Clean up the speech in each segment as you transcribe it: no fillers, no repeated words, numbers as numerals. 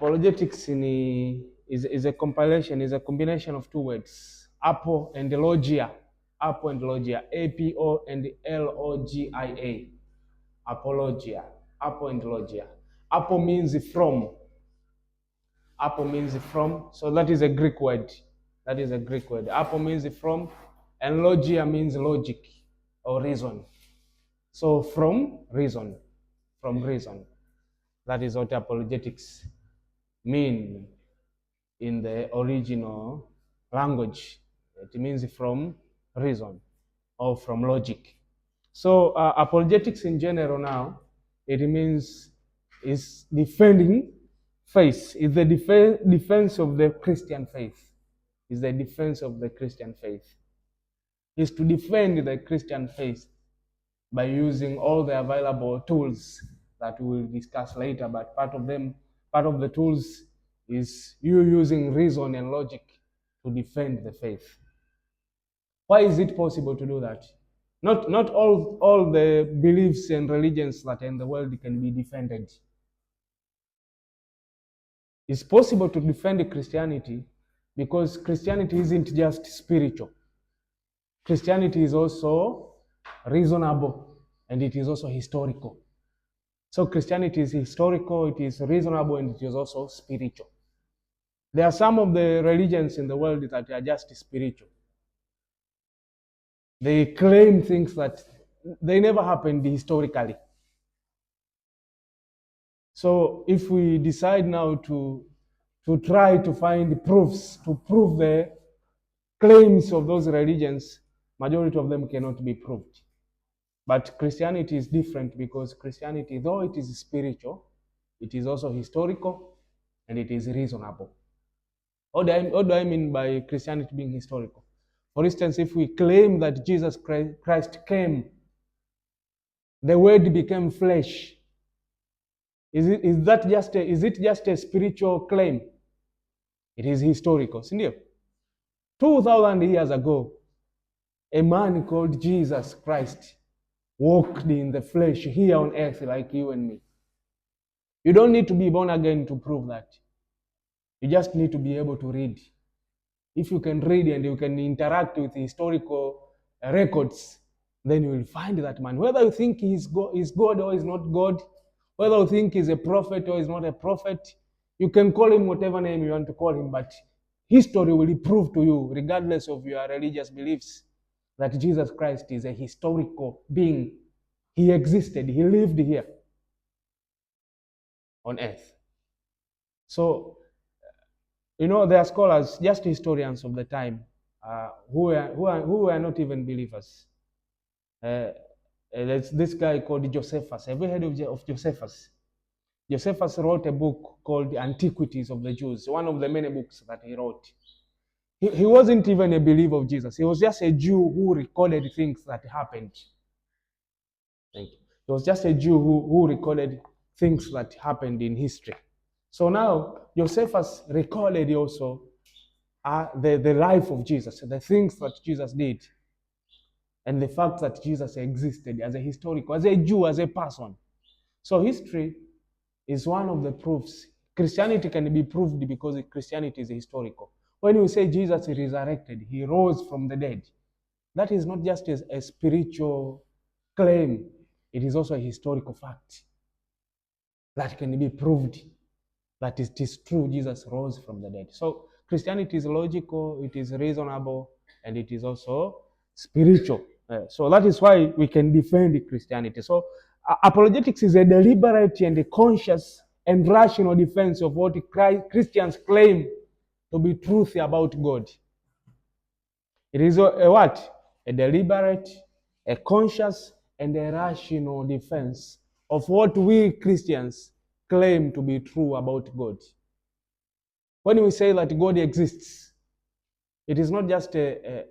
Apologetics ni is a compilation, is a combination of two words, apo and logia. Apo and logia, A P O and L O G I A. Apologia, apo and logia. Apo means from. Apo means from. So that is a Greek word. That is a Greek word. Apo means from, and logia means logic or reason. So from reason, from reason. That is what apologetics mean in the original language. It means from reason or from logic. So apologetics in general now, it means is defending faith. Is the defense of the Christian faith. Is the defense of the Christian faith. Is to defend the Christian faith by using all the available tools that we will discuss later. But part of them, part of the tools is you using reason and logic to defend the faith. Why is it possible to do that? Not all the beliefs and religions that are in the world can be defended. It's possible to defend Christianity because Christianity isn't just spiritual. Christianity is also reasonable and it is also historical. So Christianity is historical, it is reasonable, and it is also spiritual. There are some of the religions in the world that are just spiritual. They claim things that they never happened historically. So if we decide now to try to find proofs to prove the claims of those religions, majority of them cannot be proved. But Christianity is different because Christianity, though it is spiritual, it is also historical and it is reasonable. What do I mean by Christianity being historical? For instance, if we claim that Jesus Christ came, the Word became flesh, is it just a spiritual claim? It is historical, si ndio? 2000 years ago, a man called Jesus Christ walked in the flesh here on earth like you and me. You don't need to be born again to prove that. You just need to be able to read. If you can read and you can interact with historical records, then you will find that man. Whether you think he's is God or is not God, whether you think he's a prophet or is not a prophet, you can call him whatever name you want to call him, but history will prove to you, regardless of your religious beliefs, that Jesus Christ is a historical being. He existed, he lived here on earth. So, there are scholars, just historians of the time, who were not even believers. There's this guy called Josephus. Have you heard of Josephus? Josephus wrote a book called Antiquities of the Jews, one of the many books that he wrote. He wasn't even a believer of Jesus. He was just a Jew who recorded things that happened. Thank you. He was just a Jew who recorded things that happened in history. So now, Josephus recorded also the life of Jesus, the things that Jesus did, and the fact that Jesus existed as a historical, as a Jew, as a person. So history is one of the proofs. Christianity can be proved because Christianity is historical. When you say Jesus resurrected, he rose from the dead, that is not just a spiritual claim, it is also a historical fact that can be proved that it is true, Jesus rose from the dead. So Christianity is logical, it is reasonable, and it is also spiritual. So that is why we can defend Christianity. So apologetics is a deliberate and a conscious and rational defense of what Christians claim to be truth about God. It is a what? A deliberate, a conscious, and a rational defense of what we Christians claim to be true about God. When we say that God exists, it is not just a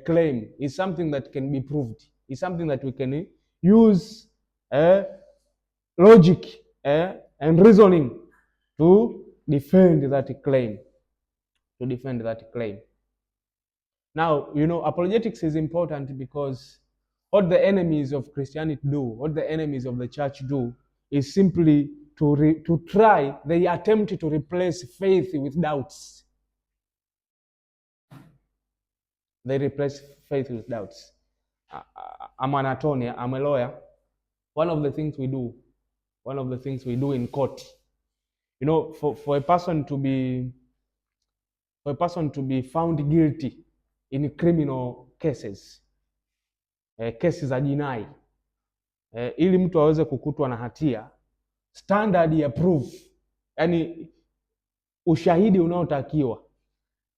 claim. It's something that can be proved. It's something that we can use logic and reasoning to defend that claim. To defend that claim. Now, apologetics is important because what the enemies of Christianity do, what the enemies of the church do, is simply to try, they attempt to replace faith with doubts. They replace faith with doubts. I'm an attorney, I'm a lawyer. One of the things we do, one of the things we do in court, you know, for a person to be, for a person to be found guilty in criminal cases, kesi za jinai, ili mtu aweze kukutwa na hatia, standard ya proof, yani ushahidi unaotakiwa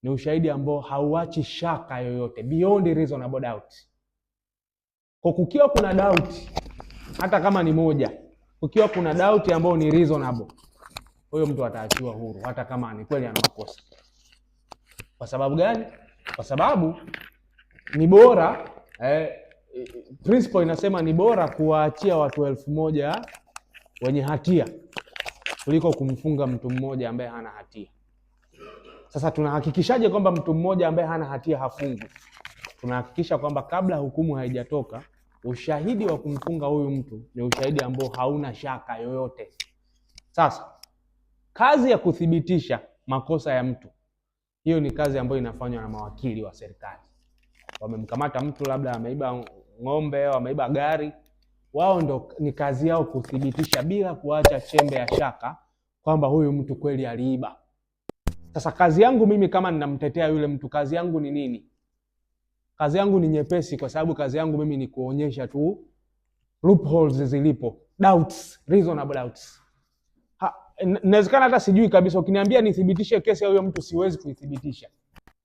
ni ushahidi ambao hauachi shaka yoyote, beyond reasonable doubt. Kwa kukiwa kuna doubt, hata kama ni moja, kukiwa kuna doubt ambayo ni reasonable, huyo mtu ataachiwa huru, hata kama ni kweli ana makosa. Kwa sababu gani? Kwa sababu ni bora principle inasema ni bora kuwaachia watu 1000 wenye hatia kuliko kumfunga mtu mmoja ambaye hana hatia. Sasa tunahakikishaje kwamba mtu mmoja ambaye hana hatia hafungwi? Tunahakikisha kwamba kabla hukumu haijatoka, ushahidi wa kumfunga huyu mtu ni ushahidi ambao hauna shaka yoyote. Sasa kazi ya kuthibitisha makosa ya mtu, hiyo ni kazi ambayo inafanywa na mawakili wa serikali. Wamemkamata mtu labda ameiba ng'ombe au ameiba gari, wao ndo ni kazi yao kuthibitisha bila kuacha chembe ya shaka kwamba huyu mtu kweli aliiba. Sasa kazi yangu mimi kama ninamtetea yule mtu, kazi yangu ni nini? Kazi yangu ni nyepesi, kwa sababu kazi yangu mimi ni kuonyesha tu loopholes zilipo, doubts, reasonable doubts. Inawezekana hata sijui kabisa, ukiniambia nithibitishe kesi ya huyo mtu siwezi kuithibitisha,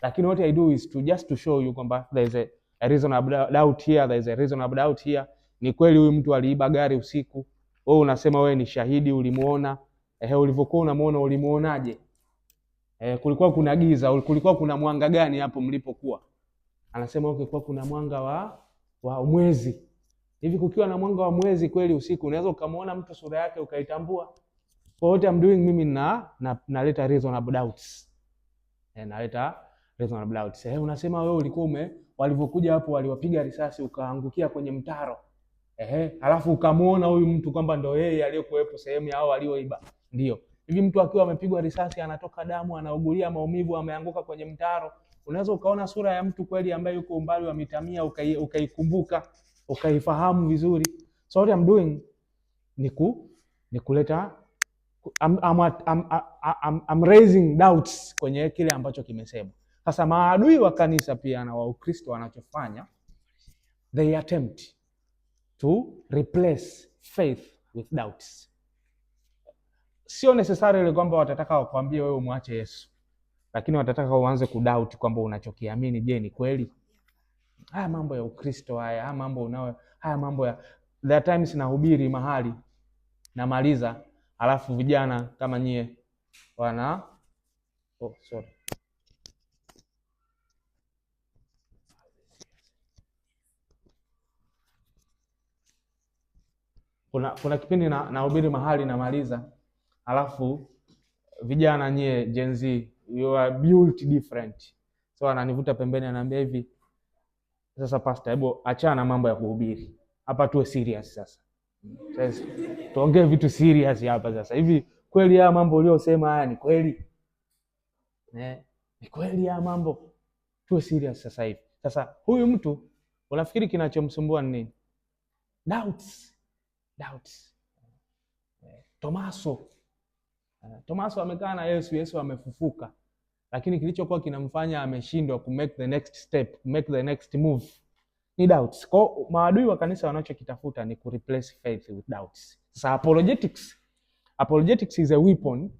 lakini what I do is to just to show you kwamba there is a reasonable doubt here, there is a reasonable doubt here. Ni kweli huyu mtu aliiba gari usiku, wewe unasema wewe ni shahidi, ulimuona. Ehe, ulivyokuwa unamuona ulimuonaje? Kulikuwa kuna giza, kulikuwa kuna mwanga gani hapo mlipokuwa? Anasema okay, kwa kuna mwanga wa mwezi. Hivi kukiwa na mwanga wa mwezi kweli usiku unaweza ukamuona mtu sura yake ukaitambua? For what I'm doing mimi na naleta reasonable doubts. Naleta reasonable doubts. Unasema wewe ulikuwa walivyokuja hapo waliwapiga risasi ukaangukia kwenye mtaro. Alafu ukamuona huyu mtu kwamba ndo yeye aliyekuwepo sehemu ya hao walioiba. Ndio. Hivi mtu akiwa amepigwa risasi anatoka damu, anaugulia maumivu, ameanguka kwenye mtaro, unaweza ukaona sura ya mtu kweli ambaye yuko umbali wa mita 100 ukaikumbuka, ukaifahamu vizuri. So what I'm doing ni kuleta I'm raising doubts kwenye kile ambacho kimesemwa. Sasa maadui wa kanisa pia na wa Ukristo wanachofanya, they attempt to replace faith with doubts. Sio necessarily kwamba watataka wakwambie wewe umwache Yesu, lakini watataka uanze kudoubt kwamba unachokiamini, je, ni kweli? Haya mambo ya Ukristo haya, haya mambo unayo, haya mambo ya, there are times nahubiri mahali namaliza, alafu vijana kama nyie wana oh sorry. Kuna kipindi nahubiri mahali namaliza, alafu vijana nyie Gen Z, you are built different. So ananivuta pembeni ananiambia hivi, sasa pastor, hebu achana na mambo ya kuhubiri hapa, tuwe serious sasa. Sasa tuongee vitu serious hapa sasa. Hivi kweli haya mambo uliyosema haya ni kweli? Ni kweli haya mambo? Tuwe serious sasa hivi. Sasa huyu mtu unafikiri kinachomsumbua ni nini? Doubts. Doubts. Tomaso. Tomaso amekaa na Yesu, Yesu amefufuka. Lakini kilichokuwa kinamfanya ameshindwa ku make the next step, make the next move ni doubts. Kwa maadui wa kanisa wanachokitafuta ni ku replace faith with doubts. Sasa apologetics is a weapon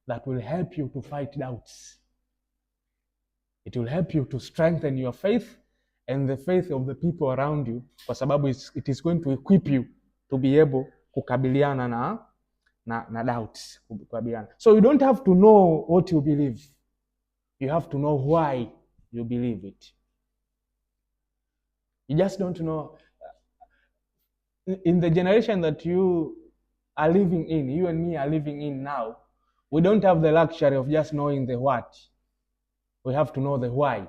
that will help you to fight doubts. It will help you to strengthen your faith and the faith of the people around you, kwa sababu it is going to equip you to be able kukabiliana na doubts, kukabiliana. So you don't have to know what you believe. You have to know why you believe it. You just don't know. In the generation that you are living in, you and me are living in now, we don't have the luxury of just knowing the what. We have to know the why.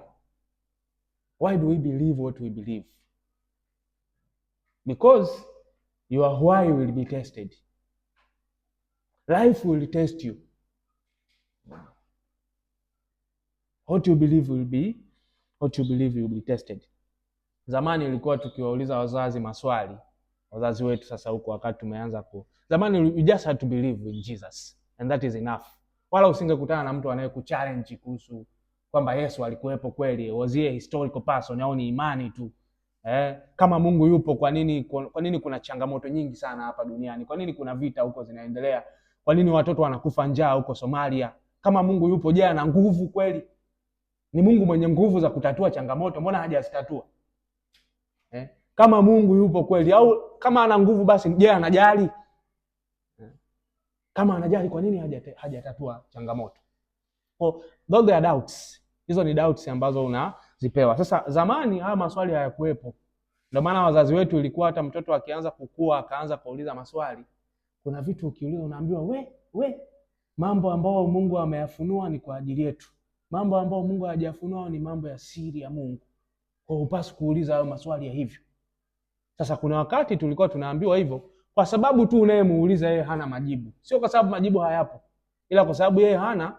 Why do we believe what we believe? Because your why will be tested. Life will test you. What you believe will be, what you believe will be tested. Zamani ilikuwa tukiwauliza wazazi maswali, wazazi wetu sasa huko wakati tumeanza ku, zamani you just had to believe in Jesus and that is enough. Wala usingekutana na mtu anayekuchallenge kuhusu kwamba Yesu alikuwepo kweli, was he a historical person au ni imani tu. Kama Mungu yupo, kwa nini kuna changamoto nyingi sana hapa duniani? Kwa nini kuna vita huko zinaendelea? Kwa nini watoto wanakufa njaa huko Somalia? Kama Mungu yupo, je, ana nguvu kweli? Ni Mungu mwenye nguvu za kutatua changamoto, mbona hajazitatua? Kama Mungu yupo kweli au kama ana nguvu basi, je, anajali? Kama anajali, kwa nini hajatatua changamoto? Oh, those are doubts. Hizo ni doubts ambazo unazipewa. Sasa zamani haya maswali hayakuwepo. Ndio maana wazazi wetu ilikuwa hata mtoto akianza kukua akaanza kuuliza maswali, kuna vitu ukiuliza unaambiwa we, mambo ambayo Mungu ameyafunua ni kwa ajili yetu. Mambo ambayo Mungu hajafunua ni mambo ya siri ya Mungu. Kwa hiyo hupaswi kuuliza hayo maswali ya hivyo. Sasa kuna wakati tulikuwa tunaambiwa hivyo kwa sababu tu unayemuuliza yeye hana majibu, sio kwa sababu majibu hayapo, ila kwa sababu yeye hana,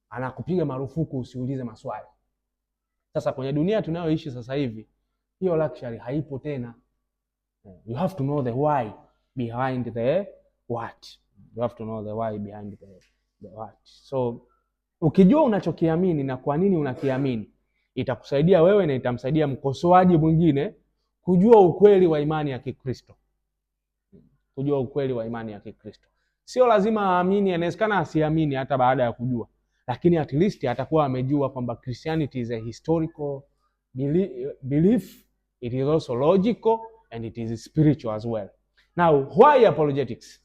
anakupiga marufuku usiulize maswali. Sasa kwenye dunia tunayoishi sasa hivi, hiyo luxury haipo tena. You have to know the why behind the what. You have to know the why behind the what. So ukijua unachokiamini na kwa nini unakiamini, itakusaidia wewe na itamsaidia mkosoaji mwingine kujua ukweli wa imani ya Kikristo. Kujua ukweli wa imani ya Kikristo. Sio lazima aamini, inawezekana asiamini hata baada ya kujua, lakini at least atakuwa amejua kwamba Christianity is a historical belief, it is also logical and it is spiritual as well. Now, why apologetics?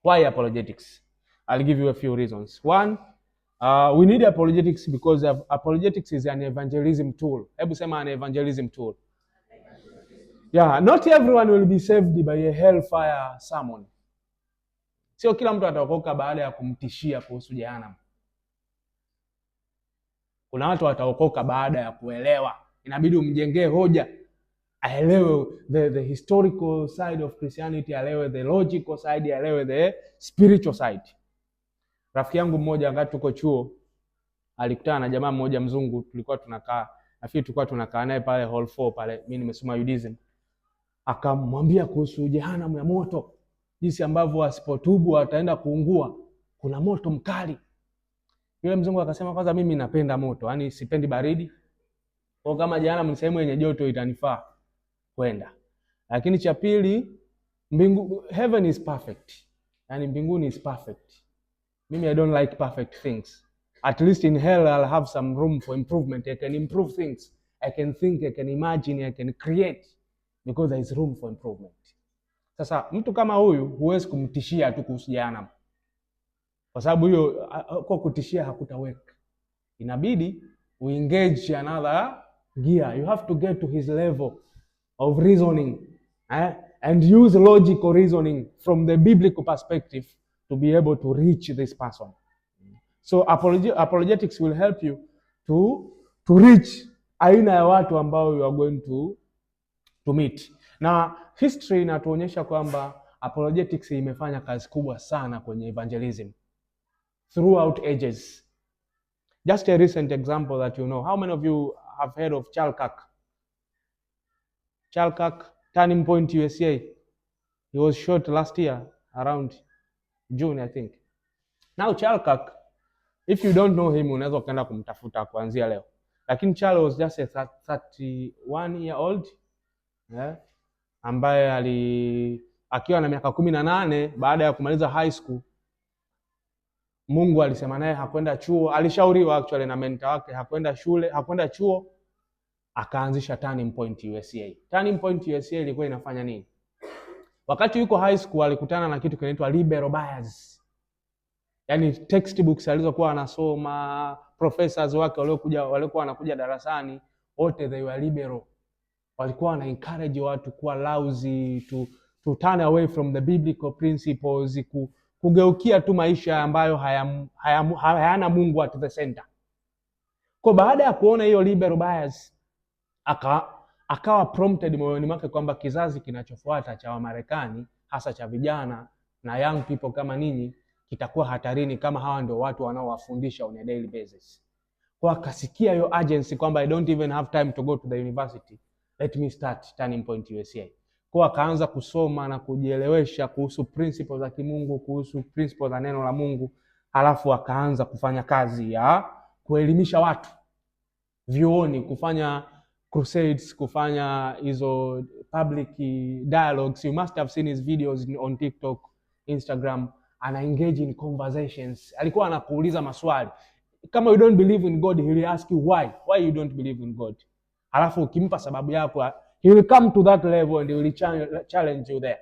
Why apologetics? I'll give you a few reasons. One, we need apologetics because apologetics is an evangelism tool. Hebu sema, an evangelism tool. Yeah, not everyone will be saved by a hellfire sermon. Sio kila mtu ataokoka baada ya kumtishia kuhusu jehanamu. Kuna watu wataokoka baada ya kuelewa. Inabidi umjengee hoja aelewe the historical side of Christianity, aelewe the logical side, aelewe the spiritual side. Rafiki yangu mmoja wakati tuko chuo alikutana na jamaa mmoja mzungu, tulikuwa tunakaa, nafikiri tulikuwa tunakaa naye pale hall 4 pale, mimi nimesoma Judaism. Akamwambia kuhusu jehanamu ya moto, jinsi ambavyo asipotubu ataenda kuungua, kuna moto mkali. Yule mzungu akasema, "Kwanza mimi napenda moto, yani sipendi baridi. Kwa kama jehanamu ni sehemu yenye joto itanifaa kwenda. Lakini cha pili, mbingu, heaven is perfect. Yani mbinguni is perfect. Mimi I don't like perfect things. At least in hell I'll have some room for improvement. I can improve things. I can think, I can imagine, I can create because there is room for improvement." Sasa mtu kama huyu huwezi kumtishia tu kuhusu jehanamu, kwa sababu hiyo kwa kutishia hakutaweka. Inabidi uengage another gear. You have to get to his level of reasoning, eh, and use logical reasoning from the biblical perspective to be able to reach this person. So apologetics will help you to reach aina ya watu ambao you are going to meet. Na history inatuonyesha kwamba apologetics imefanya kazi kubwa sana kwenye evangelism throughout ages. Just a recent example that you know. How many of you have heard of Charles Kirk? Charles Kirk, Turning Point USA. He was shot last year around June, I think. Now Charles Kirk, if you don't know him, unaweza ukaenda kumtafuta kuanzia leo. Lakini Charles was just a 31 year old, yeah, ambaye ali akiwa na miaka 18 baada ya kumaliza high school, Mungu alisema naye, hakwenda chuo. Alishauriwa actually na mentor wake, hakwenda shule, hakwenda chuo, akaanzisha Turning Point USA. Turning Point USA ilikuwa inafanya nini? Wakati yuko high school alikutana na kitu kinaitwa liberal bias, yaani textbooks alizokuwa anasoma, professors wake waliokuwa wanakuja darasani wote they were liberal, walikuwa wana encourage watu kuwa lousy, to turn away from the biblical principles, kugeukia tu maisha ambayo hayana Mungu at the center. Kwa baada ya kuona hiyo liberal bias, akawa prompted moyoni mwake kwamba kizazi kinachofuata cha Wamarekani, hasa cha vijana na young people kama ninyi, kitakuwa hatarini kama hawa ndio watu wanaowafundisha on a daily basis. Kwa akasikia hiyo urgency kwamba I don't even have time to go to the university, let me start Turning Point USA. Kwa akaanza kusoma na kujielewesha kuhusu principles za kimungu, kuhusu principles za neno la Mungu, halafu akaanza kufanya kazi ya kuelimisha watu vyuoni, kufanya crusades, kufanya hizo public dialogues. You must have seen his videos on TikTok, Instagram. Ana engage in conversations. Alikuwa anakuuliza maswali. Kama you don't believe in God, he will ask you why. Why you don't believe in God? Halafu ukimpa sababu yako, he will come to that level and he will challenge you there.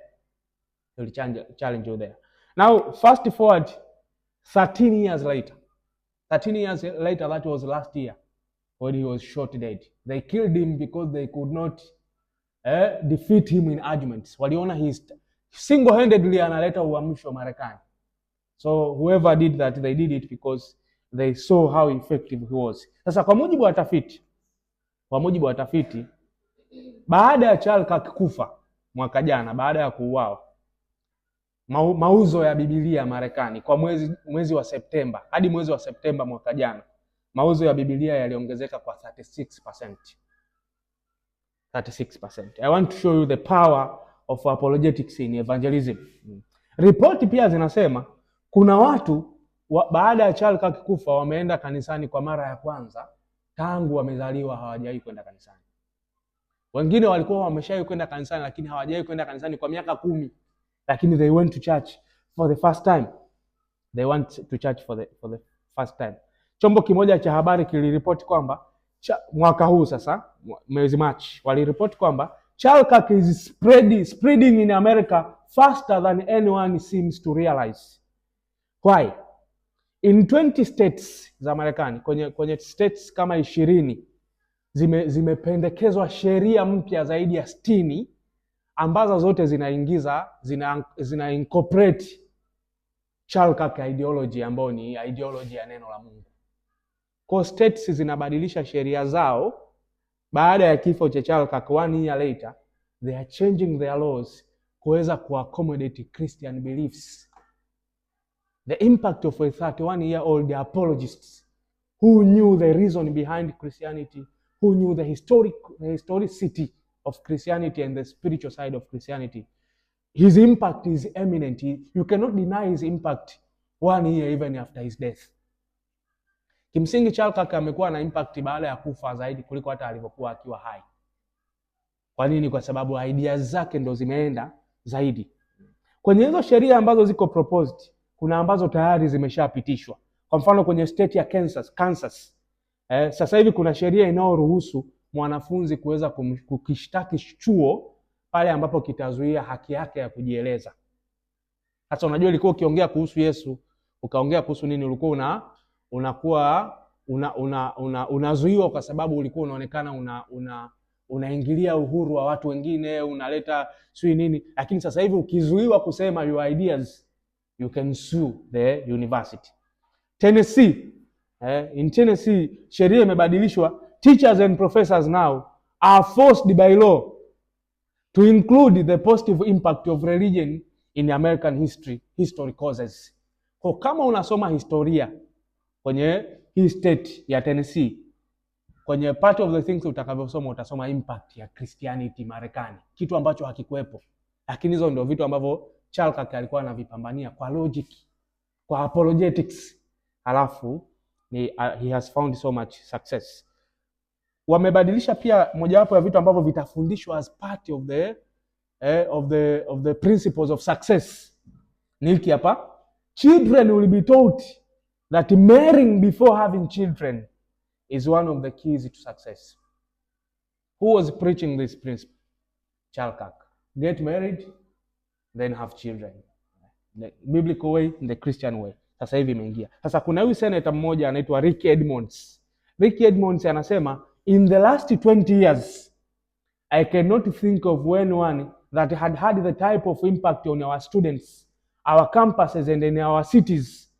He will challenge you there. Now, fast forward 13 years later. 13 years later, that was last year, when he was shot dead. They killed him because they could not defeat him in arguments. Waliona he single-handedly analeta uamsho Marekani. So whoever did that, they did it because they saw how effective he was. Sasa kwa mujibu wa tafiti, baada ya Charles Kirk kufa mwaka jana, baada ya kuuawa, mauzo ya Biblia Marekani kwa mwezi wa Septemba hadi mwezi wa Septemba mwaka jana, mauzo ya Biblia yaliongezeka kwa 36%. 36%. I want to show you the power of apologetics in evangelism. Ripoti pia zinasema kuna watu baada ya Charles Kirk kufa wameenda kanisani kwa mara ya kwanza tangu wamezaliwa hawajawahi kwenda kanisani. Wengine walikuwa wameshawahi kwenda kanisani lakini hawajawahi kwenda kanisani kwa miaka 10, lakini they went to church for the first time. They went to church for the first time. Chombo kimoja cha habari kiliripoti kwamba mwaka huu sasa mwezi Machi waliripoti kwamba Charles Kirk is spreading in America faster than anyone seems to realize. Why? In 20 states za Marekani, kwenye states kama 20 zimependekezwa sheria mpya zaidi ya 60 ambazo zote zinaingiza zina incorporate Charles Kirk ideology ambayo ni ideology ya neno la Mungu. Kwa states zinabadilisha sheria zao baada ya kifo cha Charles Kirk, one year later they are changing their laws kuweza kuaccommodate Christian beliefs. The impact of a 31-year-old apologist who knew the reason behind Christianity, who knew the historicity of Christianity and the spiritual side of Christianity. His impact is eminent. You cannot deny his impact one year even after his death. Kimsingi Charles Kirk amekuwa na impact baada ya kufa zaidi kuliko hata alivyokuwa akiwa hai. Kwa nini? Kwa sababu ideas zake ndo zimeenda zaidi. Kwenye hizo sheria ambazo ziko proposed, kuna ambazo tayari zimeshapitishwa. Kwa mfano kwenye state ya Kansas, sasa hivi kuna sheria inayoruhusu mwanafunzi kuweza kukishtaki chuo pale ambapo kitazuia haki yake ya kujieleza. Sasa unajua, ilikuwa ukiongea kuhusu Yesu, ukaongea kuhusu nini, ulikuwa unakuwa unazuiwa kwa sababu ulikuwa unaonekana unaingilia uhuru wa watu wengine, unaleta sijui nini. Lakini sasa hivi ukizuiwa kusema your ideas, you can sue the university. Tennessee, in Tennessee sheria imebadilishwa, teachers and professors now are forced by law to include the positive impact of religion in American history courses. Kwa kama unasoma historia kwenye hii state ya Tennessee, kwenye part of the things utakavyosoma utasoma impact ya Christianity Marekani, kitu ambacho hakikuwepo, lakini hizo ndio vitu ambavyo Charles Kirk alikuwa anavipambania kwa logic, kwa apologetics, halafu he has found so much success. Wamebadilisha pia mojawapo ya vitu ambavyo vitafundishwa as part of the principles of success ni hiki hapa: children will be taught that marrying before having children is one of the keys to success. Who was preaching this principle? Charles Kirk. Get married, then have children. The biblical way, the Christian way. Sasa hivi imeingia. Sasa kuna huyu senator mmoja anaitwa Rick Edmonds. Rick Edmonds anasema, in the last 20 years I cannot think of anyone that had had the type of impact on our students, our campuses and in our cities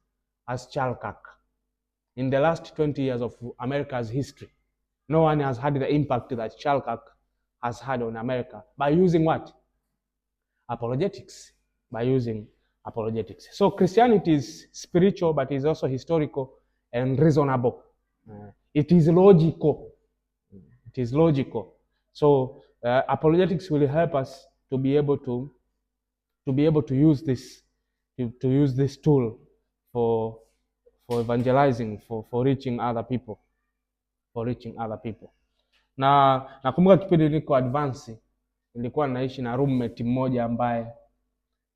as Charles Kirk. In the last 20 years of America's history, no one has had the impact that Charles Kirk has had on America by using what? Apologetics. By using apologetics. So Christianity is spiritual but is also historical and reasonable. It is logical. It is logical. So apologetics will help us to be able to use this to use this tool for evangelizing, for reaching other people, for reaching other people. Na nakumbuka kipindi niko advance nilikuwa naishi na roommate mmoja ambaye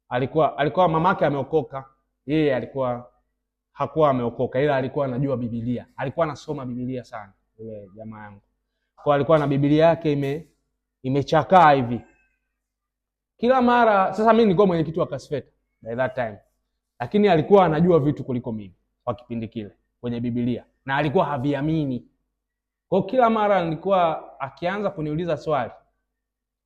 alikuwa mamake ameokoka, yeye alikuwa hakuwa ameokoka, ila alikuwa anajua Biblia, alikuwa anasoma Biblia sana yule jamaa yangu. Kwa alikuwa na Biblia yake imechakaa hivi kila mara. Sasa mimi nilikuwa mwenyekiti wa Kasfeta by that time, lakini alikuwa anajua vitu kuliko mimi kwa kipindi kile kwenye Biblia, na alikuwa haviamini. Kwa kila mara nilikuwa akianza kuniuliza swali,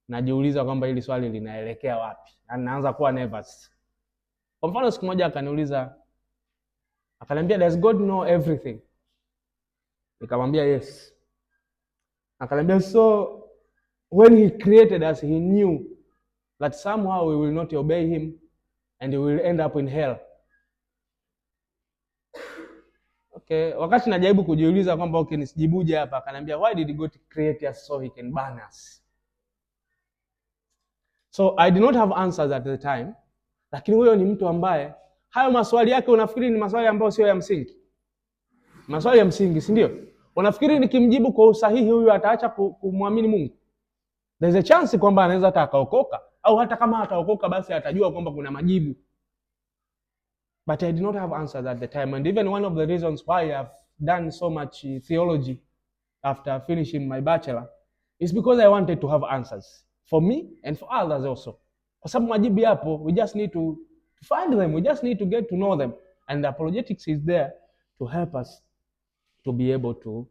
najiuliza kwamba hili swali linaelekea wapi, na naanza kuwa nervous. Kwa mfano siku moja akaniuliza, akaniambia, does God know everything? Nikamwambia yes. Akaniambia, so when he created us he knew that somehow we will not obey him and we will end up in hell. Okay, wakati najaribu kujiuliza kwamba okay, nisijibuje hapa, akaniambia why did God create us so he can burn us? So I did not have answers at the time, lakini huyo ni mtu ambaye hayo maswali yake unafikiri ni maswali ambayo sio ya msingi? Maswali ya msingi, si ndio? Unafikiri nikimjibu kwa usahihi huyu ataacha kumwamini Mungu? There's a chance kwamba anaweza hata akaokoka, au hata kama hataokoka basi atajua kwamba kuna majibu. But I did not have answers at the time, and even one of the reasons why I've done so much theology after finishing my bachelor is because I wanted to have answers for me and for others also. Kwa sababu majibu yapo, we just need to find them, we just need to get to know them, and apologetics is there to help us to be able to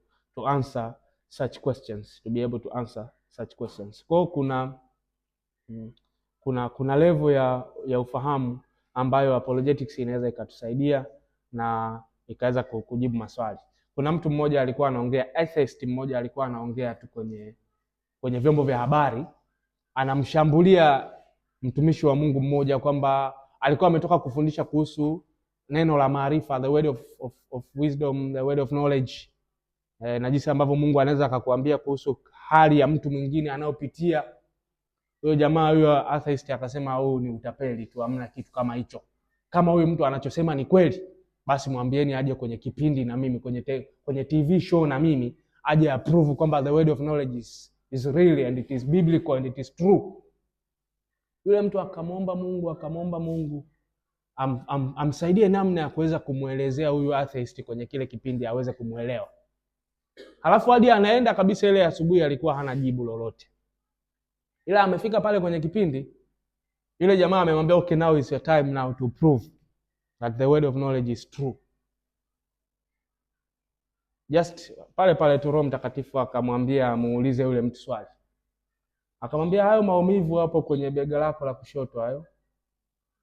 answer such questions, to be able to answer such questions. Kwa kuna level ya ufahamu ambayo apologetics inaweza ikatusaidia na ikaweza kujibu maswali. Kuna mtu mmoja alikuwa anaongea, atheist mmoja alikuwa anaongea tu kwenye vyombo vya habari, anamshambulia mtumishi wa Mungu mmoja kwamba alikuwa ametoka kufundisha kuhusu neno la maarifa, the word of wisdom, the word of knowledge, na jinsi ambavyo Mungu anaweza akakuambia kuhusu hali ya mtu mwingine anayopitia. Huyo jamaa huyo atheist akasema huu ni utapeli tu, hamna kitu kama hicho. Kama huyu mtu anachosema ni kweli, basi mwambieni aje kwenye kipindi na mimi, kwenye TV show na mimi, aje approve kwamba the word of knowledge is real and it is biblical and it is true. Yule mtu akamwomba Mungu, amsaidie namna ya kuweza kumuelezea huyu atheist kwenye kile kipindi aweze kumuelewa. Halafu hadi anaenda kabisa ile asubuhi alikuwa hana jibu lolote. Ila amefika pale kwenye kipindi, yule jamaa amemwambia okay, now is your time now to prove that the word of knowledge is true. Just pale pale tu Roho Mtakatifu akamwambia muulize yule mtu swali. Akamwambia hayo maumivu hapo kwenye bega lako la kushoto hayo,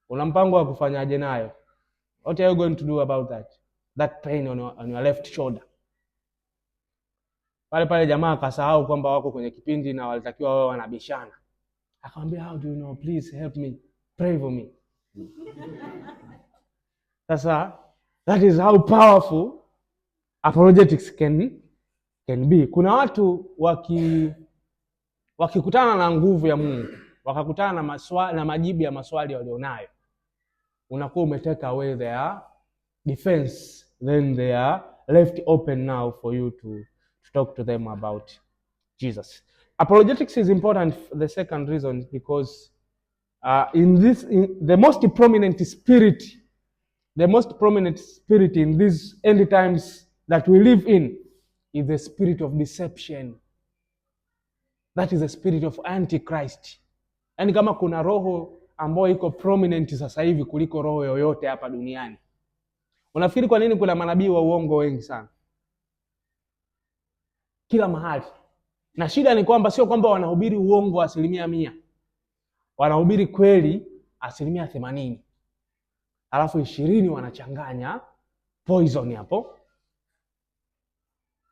una mpango wa kufanyaje nayo? What are you going to do about that pain on your left shoulder? Pale pale jamaa akasahau kwamba wako kwenye kipindi na walitakiwa wao wanabishana. Akamwambia how do you know, please help me, pray for me. Sasa that is how powerful apologetics can be. Kuna watu wakikutana na nguvu ya Mungu, wakakutana na na majibu ya maswali walionayo, unakuwa umetake away their defense, then they are left open now for you to talk to them about Jesus. Apologetics is important for the second reason because in the most prominent spirit, the most prominent spirit in these end times that we live in is the spirit of deception. That is the spirit of Antichrist. Yani kama kuna roho ambayo iko prominent sasa hivi kuliko roho yoyote hapa duniani. Unafikiri kwa nini kuna manabii wa uongo wengi sana kila mahali? Na shida ni kwamba sio kwamba wanahubiri uongo 100%, wanahubiri kweli 80%, alafu 20 wanachanganya poison hapo,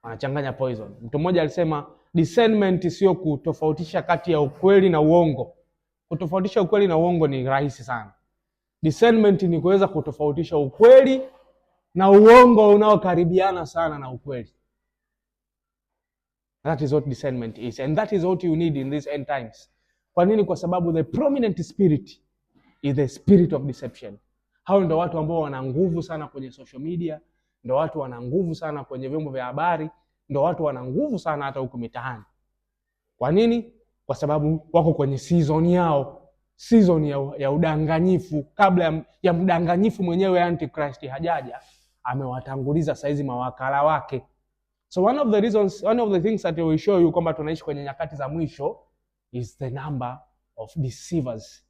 wanachanganya poison. Mtu mmoja alisema discernment sio kutofautisha kati ya ukweli na uongo. Kutofautisha ukweli na uongo ni rahisi sana. Discernment ni kuweza kutofautisha ukweli na uongo unaokaribiana sana na ukweli. That is what discernment is, and that is what you need in these end times. Kwa nini? Kwa sababu the prominent spirit is the spirit of deception. Hao ndo watu ambao wana nguvu sana kwenye social media, ndo watu wana nguvu sana kwenye vyombo vya habari, ndo watu wana nguvu sana hata huko mitaani. Kwa nini? Kwa sababu wako kwenye season yao, season ya udanganyifu. Kabla ya mdanganyifu mwenyewe Antichrist hajaja, amewatanguliza saizi mawakala wake. So one of the reasons, one of the things that will show you kwamba tunaishi kwenye nyakati za mwisho is the number of deceivers,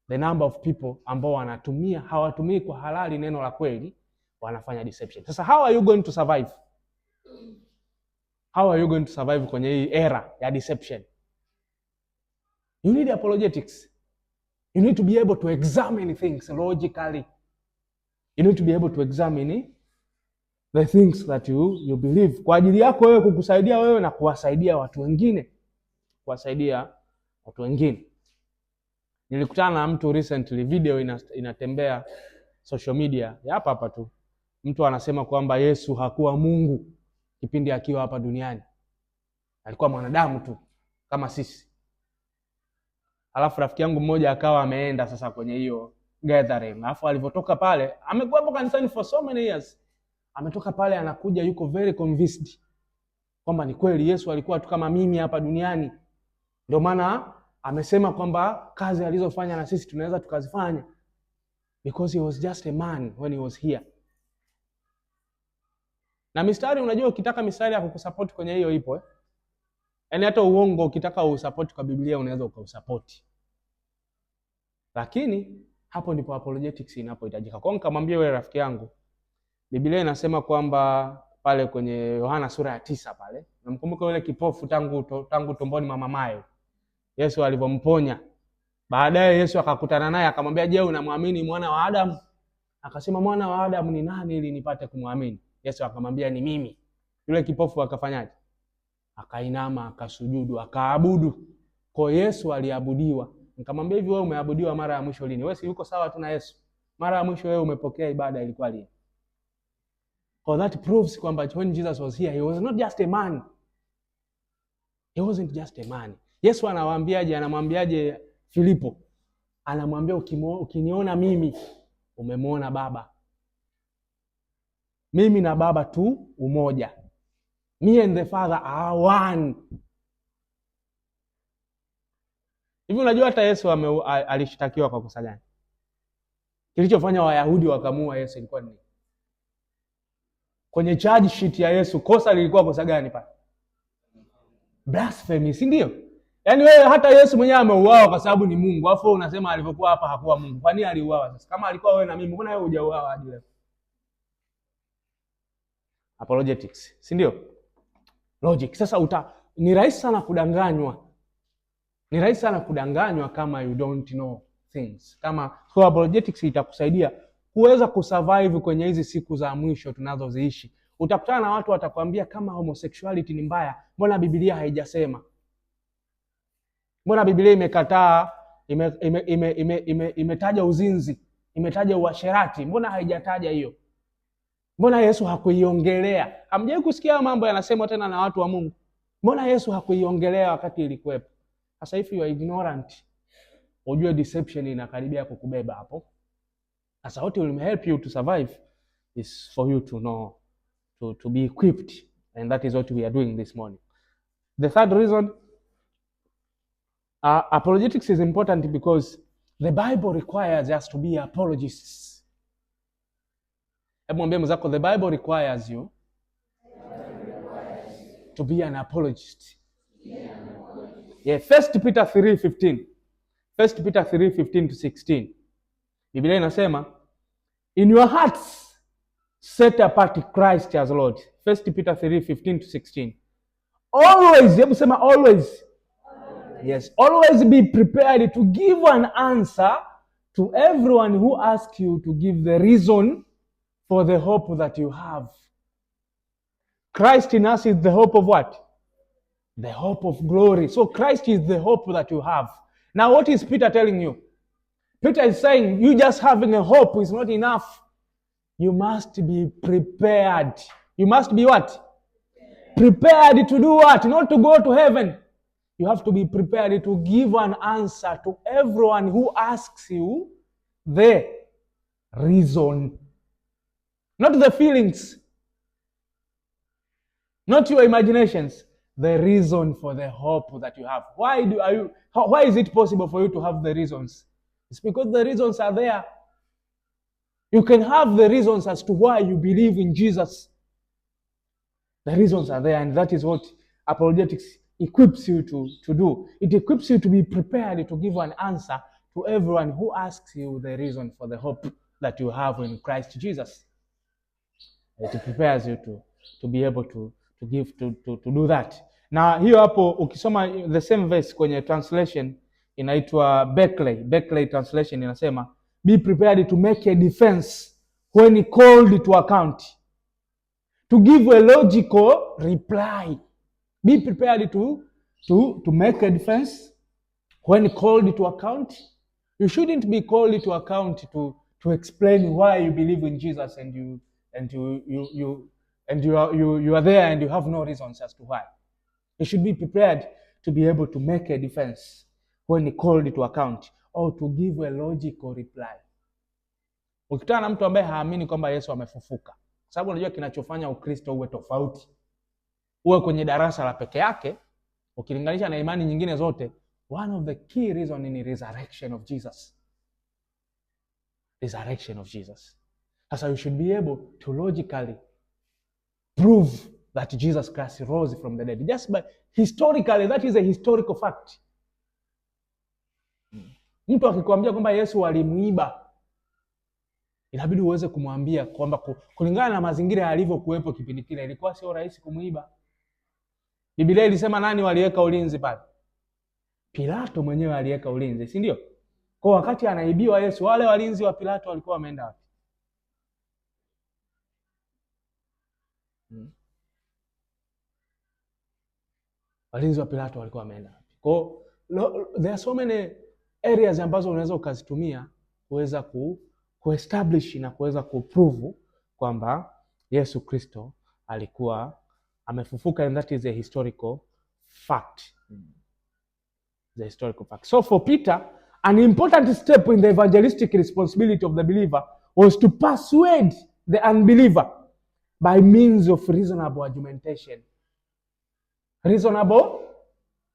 the number of people ambao wanatumia, hawatumii kwa halali neno la kweli, wanafanya deception. Sasa how are you going to survive? How are you going to survive kwenye hii era ya deception? You need apologetics. You need to be able to examine things logically. You need to be able to examine the things that you believe, kwa ajili yako wewe, kukusaidia wewe na kuwasaidia watu wengine, kuwasaidia watu wengine. Nilikutana na mtu recently, video inatembea social media ya hapa hapa tu, mtu anasema kwamba Yesu hakuwa Mungu kipindi akiwa hapa duniani, alikuwa mwanadamu tu kama sisi. Alafu rafiki yangu mmoja akawa ameenda sasa kwenye hiyo gathering, alafu alivyotoka pale, amekuwepo kanisani for so many years, ametoka pale anakuja yuko very convinced kwamba ni kweli Yesu alikuwa tu kama mimi hapa duniani, ndio maana amesema kwamba kazi alizofanya na sisi tunaweza tukazifanya, because he was just a man when he was here. Na mistari, unajua ukitaka mistari ya kukusupport kwenye hiyo ipo, eh? Yaani hata uongo ukitaka usupport kwa Biblia unaweza ukausupport, lakini hapo ndipo apologetics inapohitajika. Kwa hiyo nikamwambia yule rafiki yangu, Biblia inasema kwamba pale kwenye Yohana sura ya 9 pale, namkumbuka yule kipofu tangu tumboni mwa mamaye, Yesu alivyomponya. Baadaye Yesu akakutana naye akamwambia, je, unamwamini mwana wa Adamu? Akasema, mwana wa Adamu ni nani ili nipate kumwamini? Yesu akamwambia, ni mimi. Yule kipofu akafanyaje? Akainama, akasujudu, akaabudu. Kwa Yesu aliabudiwa. Nikamwambia, hivi wewe umeabudiwa mara ya mwisho lini? Wewe si uko sawa tu na Yesu? Mara ya mwisho wewe umepokea ibada ilikuwa lini? For that proves kwamba when Jesus was here, he was not just a man. He wasn't just a man. Yesu anawaambiaje? Anamwambiaje Filipo? Anamwambia, ukiniona mimi umemwona Baba. Mimi na Baba tu umoja. Me and the Father are one. Hivi unajua hata Yesu alishtakiwa kwa kosa gani? Kilichofanya Wayahudi wakamuua Yesu ilikuwa ni nini? Kwenye charge sheet ya Yesu kosa lilikuwa kosa gani pale? Blasphemy, si ndio? Yaani wewe hata Yesu mwenyewe ameuawa kwa sababu ni Mungu, alafu unasema alivyokuwa hapa hakuwa Mungu. Kwa nini aliuawa sasa? Kama alikuwa wewe na mimi, mbona wewe hujauawa hadi leo? Apologetics, si ndio? Logic. Sasa ni rahisi sana kudanganywa. Ni rahisi sana kudanganywa kama you don't know things. Kama so apologetics itakusaidia kuweza kusurvive kwenye hizi siku za mwisho tunazoziishi. Utakutana na watu watakwambia kama homosexuality ni mbaya, mbona Biblia haijasema? Mbona Biblia imekataa, imetaja uzinzi, imetaja uasherati, mbona haijataja hiyo? Mbona Yesu hakuiongelea? Hamjawahi kusikia mambo yanasemwa tena na watu wa Mungu? Mbona Yesu hakuiongelea wakati ilikuwepo? Sasa if you are ignorant, ujue deception inakaribia kukubeba hapo. Sasa what will help you to survive is for you to know, to be equipped, and that is what we are doing this morning. The third reason, apologetics is important because the Bible requires us to be apologists. Hebu mwambie mwenzako, the Bible requires you to be an apologist. Yeah, 1 Peter 3:15. 1 Peter 3:15 to 16. Biblia inasema, in your hearts set apart Christ as Lord. 1 Peter 3:15 to 16. Always, hebu sema always. Yes, always be prepared to give an answer to everyone who asks you to give the reason for the hope that you have. Christ in us is the hope of what? The hope of glory. So Christ is the hope that you have. Now what is Peter telling you? Peter is saying you just having a hope is not enough. You must be prepared. You must be what? Prepared to do what? Not to go to heaven. You have to be prepared to give an answer to everyone who asks you the reason. Not the feelings, not your imaginations, the reason for the hope that you have. Why is it possible for you to have the reasons? It's because the reasons are there. You can have the reasons as to why you believe in Jesus. The reasons are there, and that is what apologetics equips you to do. It equips you to be prepared to give an answer to everyone who asks you the reason for the hope that you have in Christ Jesus. It prepares you to be able to give to do that. Na hiyo hapo ukisoma the same verse kwenye translation inaitwa Berkeley, Berkeley translation inasema, "Be prepared to make a defense when called to account, to give a logical reply." Be prepared to make a defense when called to account. You shouldn't be called to account to explain why you believe in Jesus and you are there and you have no reasons as to why. You should be prepared to be able to make a defense when called to account or to give a logical reply. Ukikutana na mtu ambaye haamini kwamba Yesu amefufuka, kwa sababu unajua kinachofanya Ukristo uwe tofauti, uwe kwenye darasa la peke yake ukilinganisha na imani nyingine zote, one of the key reason ni resurrection of Jesus. Resurrection of Jesus. Sasa you should be able to logically prove that Jesus Christ rose from the dead. Just by historically, that is a historical fact. Mtu akikwambia kwamba Yesu alimuiba, inabidi uweze kumwambia kwamba kulingana na mazingira yalivyokuwepo kipindi kile, ilikuwa sio rahisi kumuiba. Biblia ilisema nani waliweka ulinzi pale? Pilato mwenyewe aliweka ulinzi, si ndio? Kwa wakati anaibiwa Yesu, wale walinzi wa Pilato walikuwa wameenda wapi? Walinzi wa Pilato walikuwa wameenda wapi? Kwa there are so many areas ambazo unaweza ukazitumia kuweza kuestablish na kuweza kuprove kwamba Yesu Kristo alikuwa amefufuka, and that is a historical fact. The historical fact. So for Peter, an important step in the evangelistic responsibility of the believer was to persuade the unbeliever by means of reasonable argumentation. Reasonable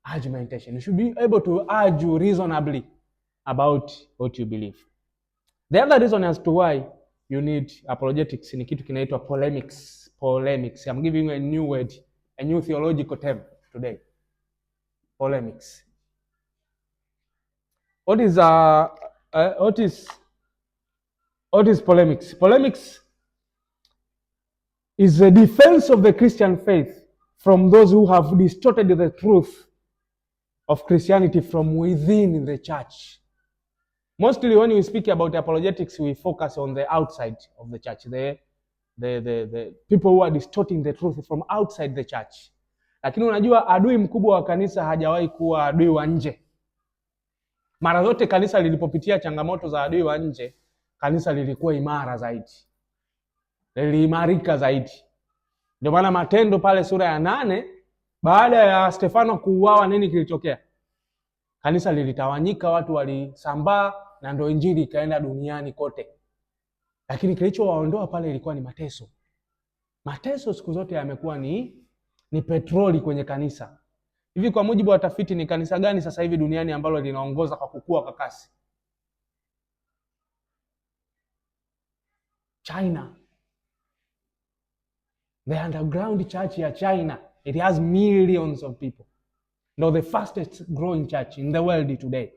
argumentation. You should be able to argue reasonably about what you believe. The other reason as to why you need apologetics ni kitu kinaitwa polemics. Polemics. I'm giving you a new word, a new theological term today. Polemics. What is polemics? Polemics is the defense of the Christian faith from those who have distorted the truth of Christianity from within the church. Mostly when we speak about apologetics, we focus on the outside of the church, the people who are distorting the truth from outside the church. Lakini unajua adui mkubwa wa kanisa hajawahi kuwa adui wa nje. Mara zote kanisa lilipopitia changamoto za adui wa nje, kanisa lilikuwa imara zaidi, liliimarika zaidi. Ndio maana Matendo pale sura ya 8, baada ya Stefano kuuawa, nini kilitokea? Kanisa lilitawanyika, watu walisambaa, na ndio injili ikaenda duniani kote. Lakini kilichowaondoa pale ilikuwa ni mateso. Mateso siku zote yamekuwa ni petroli kwenye kanisa. Hivi kwa mujibu wa tafiti, ni kanisa gani sasa hivi duniani ambalo linaongoza kwa kukua kwa kasi? China. The underground church ya China, it has millions of people. Ndo the fastest growing church in the world today.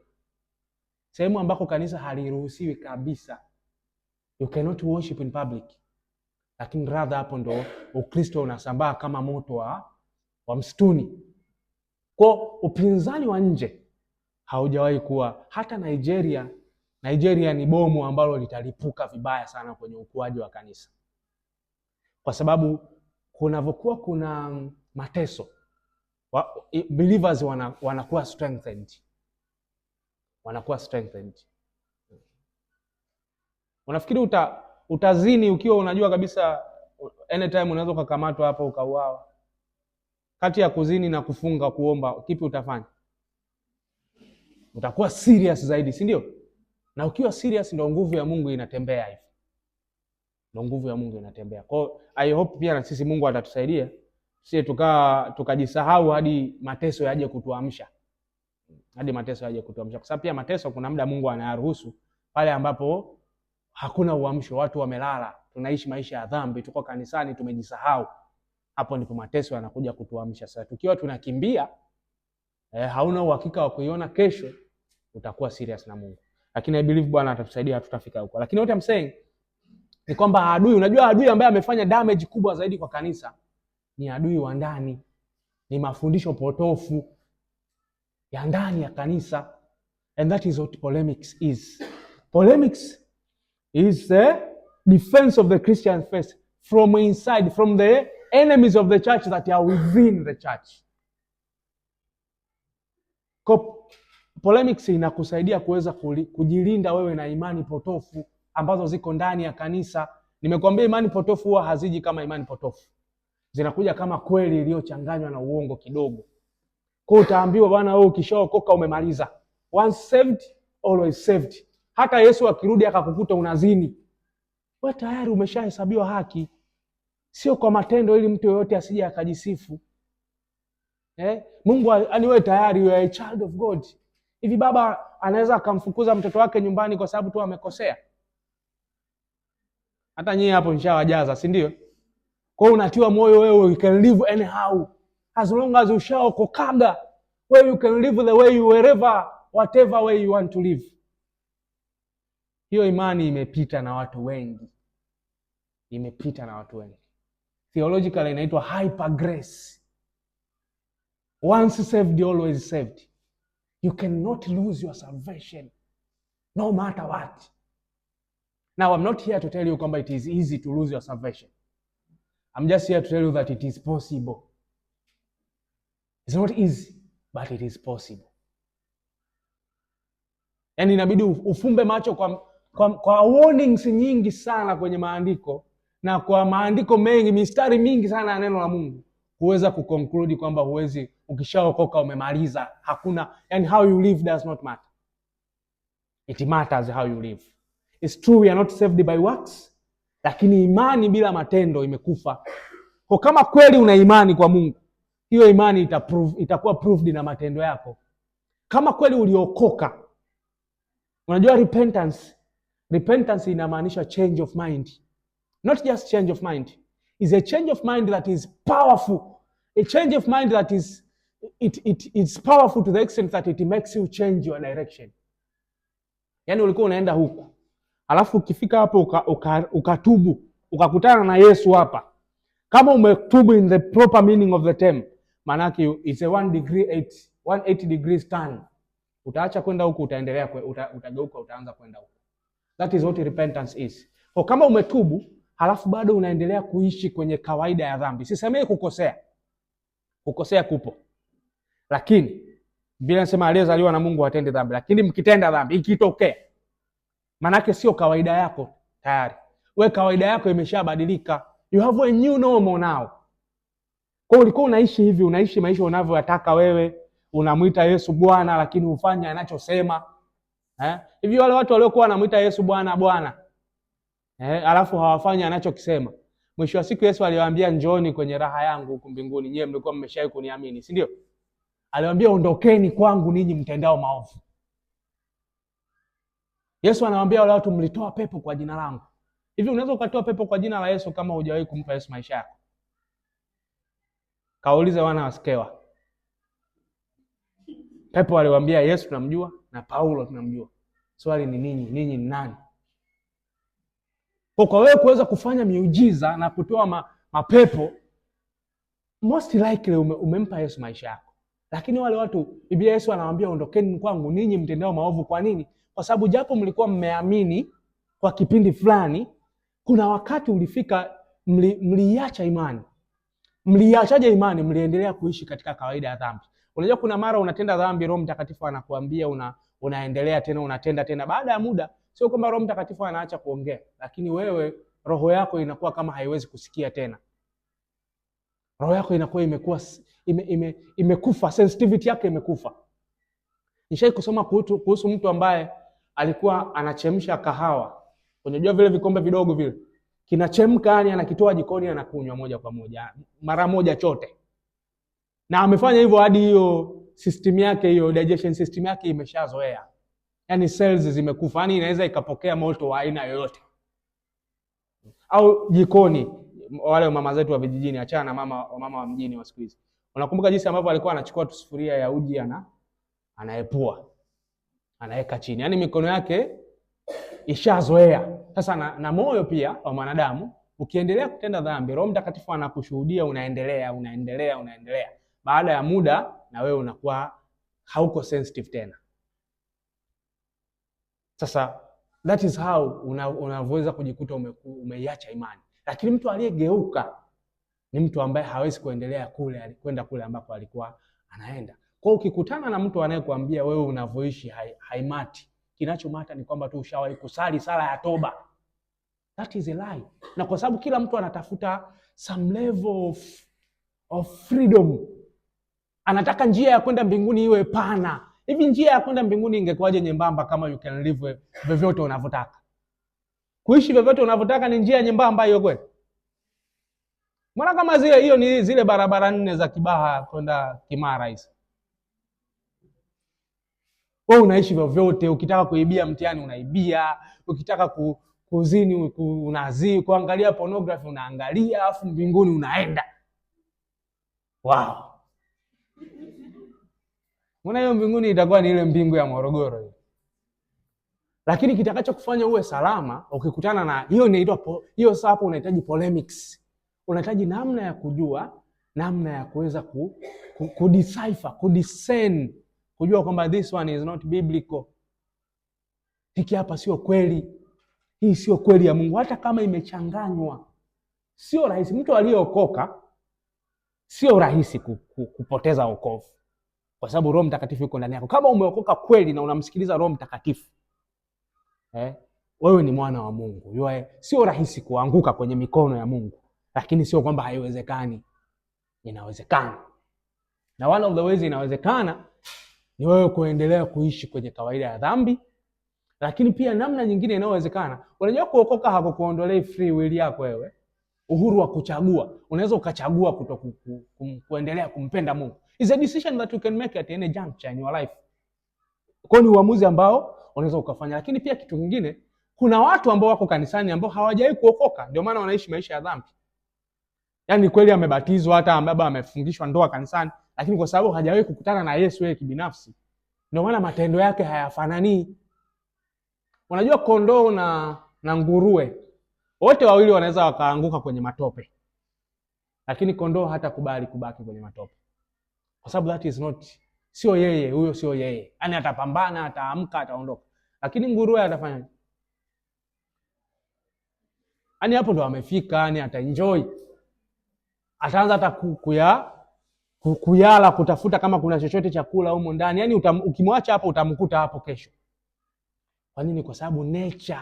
Sehemu ambako kanisa haliruhusiwi kabisa. You cannot worship in public. Lakini rather hapo ndo Ukristo unasambaa kama moto wa msituni. Kwa upinzani wa nje haujawahi kuwa. Hata Nigeria, Nigeria ni bomu ambalo litalipuka vibaya sana kwenye ukuaji wa kanisa. Kwa sababu kunavyokuwa kuna mateso, believers wanakuwa strengthened. Wanakuwa strengthened. Unafikiri utazini ukiwa unajua kabisa anytime unaweza ukakamatwa hapo ukauawa? Kati ya kuzini na kufunga kuomba, kipi utafanya? Utakuwa serious zaidi, si ndio? Na ukiwa serious ndo nguvu ya Mungu inatembea hivi, ndo nguvu ya Mungu inatembea. Kwa hiyo I hope pia na sisi Mungu atatusaidia sisi tukajisahau hadi mateso yaje kutuamsha, hadi mateso yaje kutuamsha, kwa sababu pia mateso kuna muda Mungu anayaruhusu pale ambapo hakuna uamsho, watu wamelala, tunaishi maisha ya dhambi, tuko kanisani tumejisahau. Hapo ndipo mateso yanakuja kutuamsha. Sasa tukiwa tunakimbia, hauna uhakika wa kuiona kesho, utakuwa serious na Mungu. Lakini I believe Bwana atatusaidia, hatutafika huko. Lakini what I'm saying ni kwamba adui, unajua adui ambaye amefanya damage kubwa zaidi kwa kanisa ni adui wa ndani, ni mafundisho potofu ya ndani ya kanisa, and that is what polemics is. Polemics is the defense of the Christian faith from inside, from the enemies of the church that are within the church. Kwa polemics inakusaidia kuweza kujilinda wewe na imani potofu ambazo ziko ndani ya kanisa. Nimekuambia imani potofu huwa haziji kama imani potofu, zinakuja kama kweli iliyochanganywa na uongo kidogo. Kwa utaambiwa bwana, wewe ukishaokoka umemaliza, once saved always saved. Hata Yesu akirudi akakukuta unazini, wewe tayari umeshahesabiwa haki, sio kwa matendo, ili mtu yoyote asije akajisifu. Mungu yani wewe tayari you are a child of God. Hivi baba anaweza akamfukuza mtoto wake nyumbani kwa sababu tu amekosea? Hata nyie hapo nishawajaza, si ndio? Kwa hiyo unatiwa moyo wewe, you can live anyhow as long as ushaokokaga, wewe you can live the way you wherever whatever way you want to live. Hiyo imani imepita na watu wengi, imepita na watu wengi. Theologically inaitwa hyper grace. Once saved, always saved. You cannot lose your salvation no matter what. Now I'm not here to tell you kwamba it is easy to lose your salvation. I'm just here to tell you that it is possible. It's not easy, but it is possible. Yaani inabidi ufumbe macho kwa warnings nyingi sana kwenye maandiko na kwa maandiko mengi, mistari mingi sana ya neno la Mungu, huweza kuconclude kwamba huwezi, ukishaokoka umemaliza. Hakuna, yani how you live does not matter. It matters how you live. It's true we are not saved by works, lakini imani bila matendo imekufa. Kwa kama kweli una imani kwa Mungu, hiyo imani itakuwa proved na matendo yako. Kama kweli uliokoka, unajua repentance inamaanisha change of mind. Not just change of mind. It's a change of mind that is powerful. A change of mind that is it's powerful to the extent that it makes you change your direction. Yaani ulikuwa unaenda huku, alafu ukifika hapo ukatubu, ukakutana na Yesu hapa. Kama umetubu in the proper meaning of the term, maanake it's a 1 degree 8, 180 degrees turn. Utaacha kwenda huku, utaendelea utageuka, utaanza kwenda huku. That is what repentance is. Kwa kama umetubu halafu bado unaendelea kuishi kwenye kawaida ya dhambi, sisemei kukosea, kukosea kupo, lakini Biblia inasema aliyezaliwa na Mungu hatendi dhambi, lakini mkitenda dhambi ikitokea, manake sio kawaida yako tayari. We kawaida yako imeshabadilika, you have a new normal now. Kwa ulikuwa unaishi hivi, unaishi maisha unavyoyataka wewe, unamwita Yesu Bwana, lakini hufanya anachosema. Hivi wale watu waliokuwa wanamwita Yesu Bwana Bwana, alafu hawafanyi anachokisema, mwisho wa siku Yesu aliwaambia njooni kwenye raha yangu huku mbinguni, nyewe mlikuwa mmeshawahi kuniamini, si ndio? Aliwaambia ondokeni kwangu ninyi mtendao maovu. Yesu anawaambia wale watu mlitoa pepo kwa jina langu. Hivi unaweza ukatoa pepo kwa jina la Yesu kama hujawahi kumpa Yesu maisha yako? Kaulize wana wa Skewa. Pepo aliwaambia Yesu tunamjua na Paulo tunamjua. Swali ni ninyi, ninyi ni nani? Kwa wewe kuweza kufanya miujiza na kutoa mapepo, most likely umempa Yesu maisha yako. Lakini wale watu, Biblia Yesu anawaambia ondokeni kwangu ninyi mtendao maovu. Kwa nini? Kwa sababu japo mlikuwa mmeamini kwa kipindi fulani, kuna wakati ulifika mliacha imani. Mliachaje imani? Mliendelea kuishi katika kawaida ya dhambi. Unajua kuna mara unatenda dhambi, Roho Mtakatifu anakuambia unaendelea tena, unatenda tena. Baada ya muda Sio kwamba Roho Mtakatifu anaacha kuongea, lakini wewe roho yako inakuwa kama haiwezi kusikia tena. Roho yako inakuwa imekuwa imekufa, sensitivity yake imekufa. Nishai kusoma kuhusu mtu ambaye alikuwa anachemsha kahawa. Unajua vile vikombe vidogo vile kinachemka, yani anakitoa jikoni anakunywa moja kwa moja mara moja chote, na amefanya hivyo hadi hiyo system yake, hiyo digestion system yake imeshazoea, yani cells zimekufa, yani inaweza ikapokea moto wa aina yoyote. Au jikoni, wale mama zetu wa vijijini, achana na mama wa mjini wa siku hizi, unakumbuka jinsi ambavyo alikuwa anachukua tu sufuria ya uji anaepua, anaweka chini, yani mikono yake ishazoea. Sasa na moyo pia wa mwanadamu ukiendelea kutenda dhambi, Roho Mtakatifu anakushuhudia, unaendelea unaendelea unaendelea. Baada ya muda na wewe unakuwa hauko sensitive tena. Sasa that is how unavyoweza kujikuta umeiacha imani. Lakini mtu aliyegeuka ni mtu ambaye hawezi kuendelea kule, kwenda kule ambako alikuwa anaenda. Kwa hiyo ukikutana na mtu anayekuambia wewe unavyoishi haimatter, kinachomatter ni kwamba tu ushawahi kusali sala ya toba. That is a lie. Na kwa sababu kila mtu anatafuta some level of freedom, anataka njia ya kwenda mbinguni iwe pana. Hivi njia ya kwenda mbinguni ingekuwaje nyembamba kama you can live vyovyote unavyotaka? Kuishi vyovyote unavyotaka ni njia nyembamba hiyo kweli? Mbona kama zile, hiyo ni zile barabara nne za Kibaha kwenda Kimara hizo. Wewe unaishi vyovyote, ukitaka kuibia mtihani unaibia, ukitaka kuzini unazini, kuangalia pornography unaangalia, afu mbinguni unaenda. Wow. Mbona hiyo mbinguni itakuwa ni ile mbingu ya Morogoro hiyo? Lakini kitakachokufanya uwe salama ukikutana na hiyo inaitwa hiyo, sasa hapo unahitaji polemics. Unahitaji namna ya kujua, namna ya kuweza ku decipher, ku discern, kujua kwamba this one is not biblical. Hiki hapa sio kweli. Hii sio kweli ya Mungu, hata kama imechanganywa. Sio rahisi. Mtu aliyeokoka sio rahisi kupoteza wokovu, kwa sababu Roho Mtakatifu yuko ndani yako. Kama umeokoka kweli na unamsikiliza Roho Mtakatifu, wewe ni mwana wa Mungu. Sio rahisi kuanguka kwenye mikono ya Mungu, lakini sio kwamba haiwezekani. Inawezekana, na one of the ways inawezekana ni wewe kuendelea kuishi kwenye kawaida ya dhambi. Lakini pia namna nyingine inayowezekana, unajua kuokoka hakukuondolei free will yako wewe, uhuru wa kuchagua. Unaweza ukachagua kuendelea kumpenda Mungu. It's a decision that you can make at any juncture in your life. Kwa ni uamuzi ambao unaweza ukafanya. Lakini pia kitu kingine, kuna watu ambao wako kanisani ambao hawajawahi kuokoka, ndio maana wanaishi maisha ya dhambi. Yaani kweli amebatizwa, hata baba amefungishwa ndoa kanisani, lakini kwa sababu hajawahi kukutana na Yesu yeye kibinafsi, ndio maana matendo yake hayafanani. Unajua kondoo na nguruwe wote wawili wanaweza wakaanguka kwenye matope, lakini kondoo hatakubali kubaki kwenye matope, kwa sababu that is not, sio yeye, huyo sio yeye. Yaani atapambana, ataamka, ataondoka, lakini nguruwe atafanya? Yaani hapo ndo amefika, yani ataenjoy, ataanza hata kuyala, kutafuta kama kuna chochote chakula humo ndani. Yaani ukimwacha hapo utamkuta hapo kesho. Kwa nini? Kwa sababu nature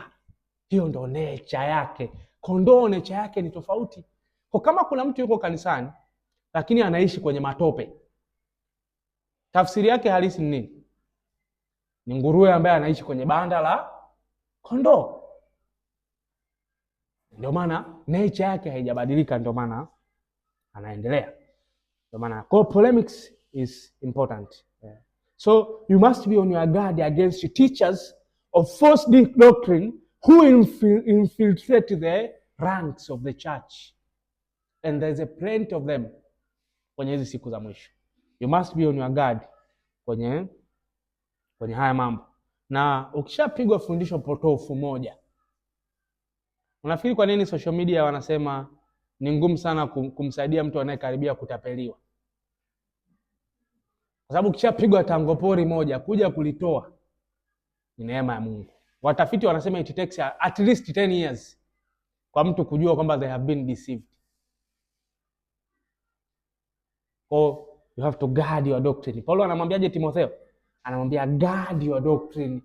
hiyo ndo nature yake. Kondoo nature yake ni tofauti. Kwa kama kuna mtu yuko kanisani lakini anaishi kwenye matope, tafsiri yake halisi ni nini? Ni nguruwe ambaye anaishi kwenye banda la kondoo. Ndio maana nature yake haijabadilika, ndio maana anaendelea. Ndio maana kwa polemics is important. Yeah. So you must be on your guard against teachers of false doctrine who infiltrate the ranks of the church. And there's a plenty of them kwenye hizi siku za mwisho. You must be on your guard kwenye haya mambo. Na ukishapigwa fundisho potofu moja, unafikiri kwa nini social media wanasema ni ngumu sana kumsaidia mtu anayekaribia kutapeliwa? Kwa sababu ukishapigwa tango pori moja, kuja kulitoa ni neema ya Mungu. Watafiti wanasema it takes at least 10 years kwa mtu kujua kwamba they have been deceived. So you have to guard your doctrine. Paulo anamwambiaje Timotheo? Anamwambia guard your doctrine.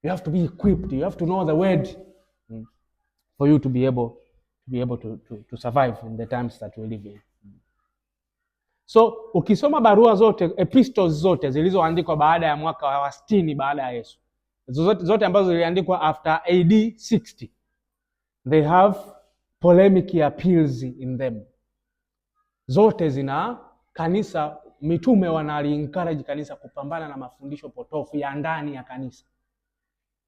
You have to be equipped. You have to know the word for you to be able to survive in the times that we live in. So ukisoma barua zote, epistles zote zilizoandikwa baada ya mwaka wa 60 baada ya Yesu, zote, zote ambazo ziliandikwa after AD 60, they have polemic appeals in them. Zote zina kanisa, mitume wanali encourage kanisa kupambana na mafundisho potofu ya ndani ya kanisa,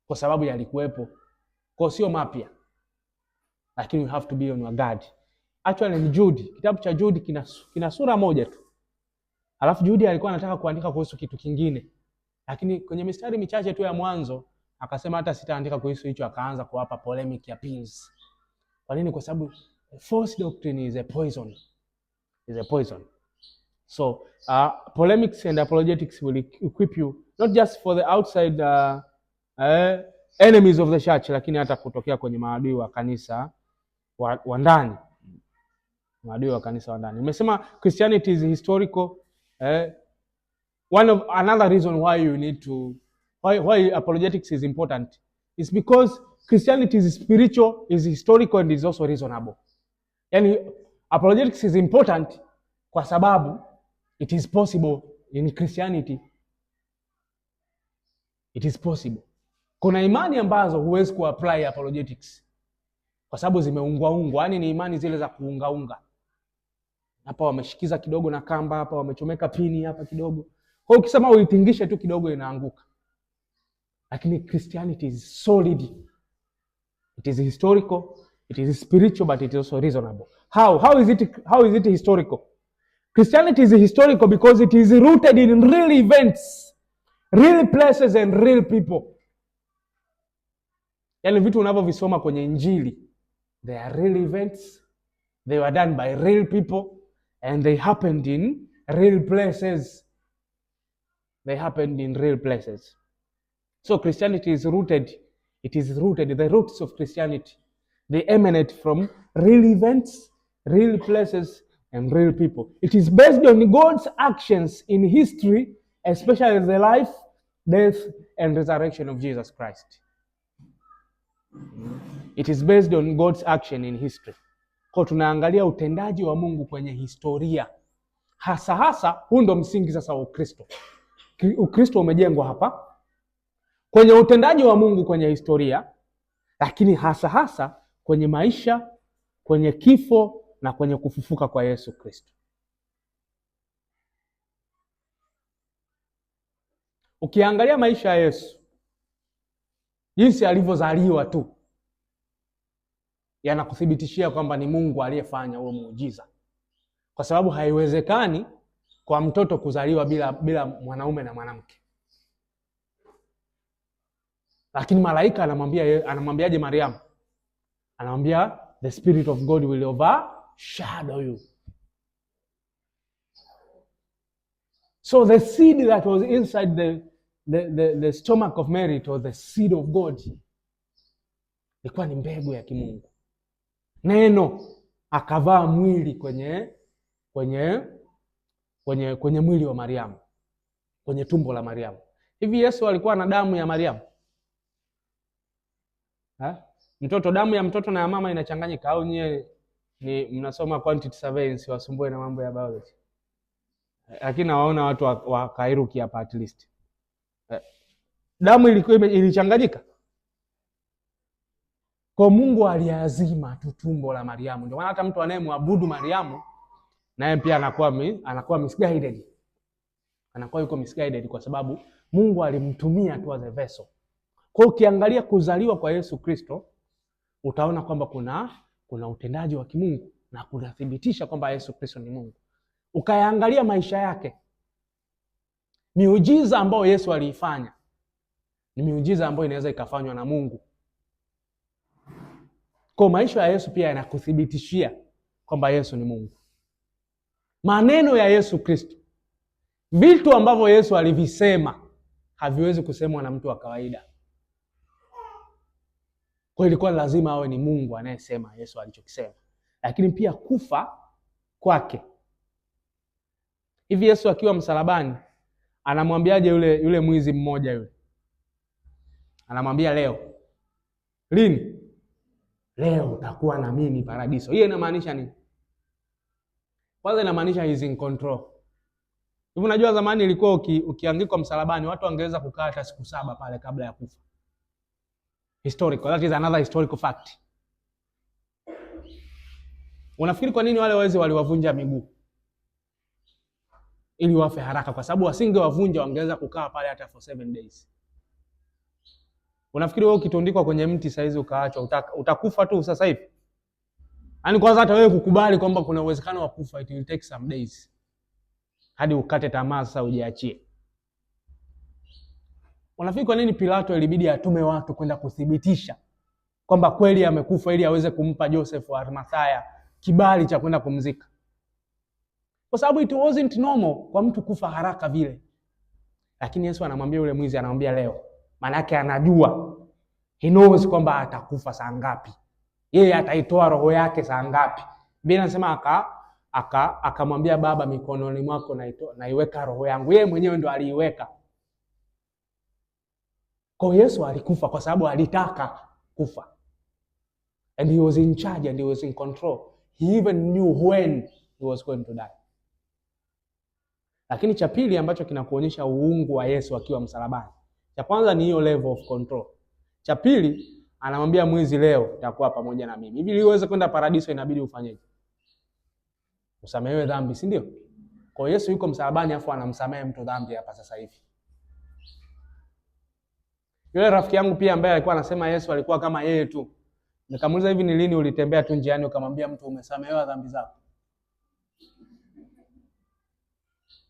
kwa sababu yalikuwepo, kwa sio mapya, lakini you have to be on your guard. Actually ni Jude, kitabu cha Jude kina sura moja tu, alafu Jude alikuwa anataka kuandika kuhusu kitu kingine, lakini kwenye mistari michache tu ya mwanzo akasema hata sitaandika kuhusu hicho, akaanza kuwapa polemic appeals. Kwa nini? Kwa sababu false doctrine is a poison, is a poison. So polemics and apologetics will equip you not just for the outside enemies of the church, lakini hata kutokea kwenye maadui wa kanisa wa ndani, maadui wa kanisa wa ndani. Nimesema Christianity is historical. One of another reason why you need to why apologetics is important is because Christianity is spiritual, is historical and is also reasonable. Yani apologetics is important kwa sababu it is possible in Christianity. It is possible. Kuna imani ambazo huwezi kuapply apologetics kwa sababu zimeungwaungwa, yaani ni imani zile za kuungaunga. Hapa wameshikiza kidogo na kamba, hapa wamechomeka pini hapa kidogo. Kwa hiyo ukisema uitingishe tu kidogo inaanguka. Lakini Christianity is solid. It is historical, it is spiritual, but it is also reasonable. How? How is it historical? Christianity is historical because it is rooted in real events, real places and real people. Yaani vitu unavyovisoma kwenye Injili, they are real events, they were done by real people and they happened in real places. They happened in real places. So Christianity is rooted, it is rooted, the roots of Christianity, they emanate from real events, real places, and real people. It is based on God's actions in history, especially the life, death, and resurrection of Jesus Christ. It is based on God's action in history. Kwa tunaangalia utendaji wa Mungu kwenye historia. Hasa hasa huu ndo msingi sasa wa Ukristo. Ukristo umejengwa hapa kwenye utendaji wa Mungu kwenye historia, lakini hasa hasa kwenye maisha, kwenye kifo na kwenye kufufuka kwa Yesu Kristo. Ukiangalia maisha ya Yesu, jinsi alivyozaliwa tu, yanakuthibitishia kwamba ni Mungu aliyefanya huo muujiza, kwa sababu haiwezekani kwa mtoto kuzaliwa bila mwanaume na mwanamke. Lakini malaika anamwambiaje Mariamu? Anamwambia the spirit of God will overshadow you. So the seed that was inside the stomach of Mary, it was the seed of God. Ilikuwa ni mbegu ya kimungu. Neno akavaa mwili kwenye mwili wa Mariamu, kwenye tumbo la Mariamu. Hivi Yesu alikuwa na damu ya Mariamu? Ha? Mtoto, damu ya mtoto na ya mama inachanganyika au nyie ni mnasoma quantity surveillance wasumbue na mambo ya biology? Lakini nawaona watu wa Kairuki hapa at least. Damu ilikuwa ilichanganyika. Kwa Mungu aliazima tu tumbo la Mariamu. Ndio maana hata mtu anayemwabudu Mariamu naye pia anakuwa misguided. Anakuwa yuko misguided kwa sababu Mungu alimtumia tu as a vessel. Kwa hiyo ukiangalia kuzaliwa kwa Yesu Kristo utaona kwamba kuna utendaji wa kimungu na kunathibitisha kwamba Yesu Kristo ni Mungu. Ukayaangalia maisha yake, miujiza ambayo Yesu aliifanya ni miujiza ambayo inaweza ikafanywa na Mungu. Kwa maisha ya Yesu pia yanakuthibitishia kwamba Yesu ni Mungu. Maneno ya Yesu Kristo, vitu ambavyo Yesu alivisema haviwezi kusemwa na mtu wa kawaida. Kwa ilikuwa lazima awe ni Mungu anayesema Yesu alichokisema. Lakini pia kufa kwake. Hivi Yesu akiwa msalabani anamwambiaje yule mwizi mmoja yule? Anamwambia leo. Lini? Leo utakuwa na mimi paradiso. Hiyo inamaanisha nini? Kwanza inamaanisha he is in control. Hivi unajua zamani ilikuwa ukiangikwa msalabani watu wangeweza kukaa hata siku 7 pale kabla ya kufa. Historical, that is another historical fact. Unafikiri kwa nini wale wezi waliwavunja miguu? Ili wafe haraka, kwa sababu wasingewavunja wangeweza kukaa pale hata for 7 days. Unafikiri wewe ukitundikwa kwenye mti saizi ukaachwa utakufa tu sasa hivi? Yaani kwanza hata wewe kukubali kwamba kuna uwezekano wa kufa, it will take some days. Hadi ukate tamaa sasa ujiachie. Unafikiri kwa nini Pilato ilibidi atume watu kwenda kuthibitisha kwamba kweli amekufa ili aweze kumpa Joseph wa Arimathaya kibali cha kwenda kumzika? Kwa sababu it wasn't normal kwa mtu kufa haraka vile. Lakini Yesu anamwambia yule mwizi, anamwambia leo. Maana yake anajua. He knows kwamba atakufa saa ngapi. Yeye ataitoa roho yake saa ngapi. Biblia inasema akamwambia Baba, mikononi mwako naiweka roho yangu. Yeye mwenyewe ndo aliiweka. Kwa Yesu alikufa kwa sababu alitaka kufa. And he was in charge and he was in control. He even knew when he was going to die. Lakini cha pili ambacho kinakuonyesha uungu wa Yesu akiwa msalabani, cha kwanza ni hiyo level of control. Cha pili anamwambia mwizi, leo utakuwa pamoja na mimi. Hivi ili uweze kwenda paradiso inabidi ufanyeje? Usamehewe dhambi, si ndio? Kwa Yesu yuko msalabani afu anamsamehe mtu dhambi hapa sasa hivi. Yule rafiki yangu pia ambaye alikuwa anasema Yesu alikuwa kama yeye tu. Nikamuuliza, hivi ni lini ulitembea tu njiani ukamwambia mtu umesamehewa dhambi zako?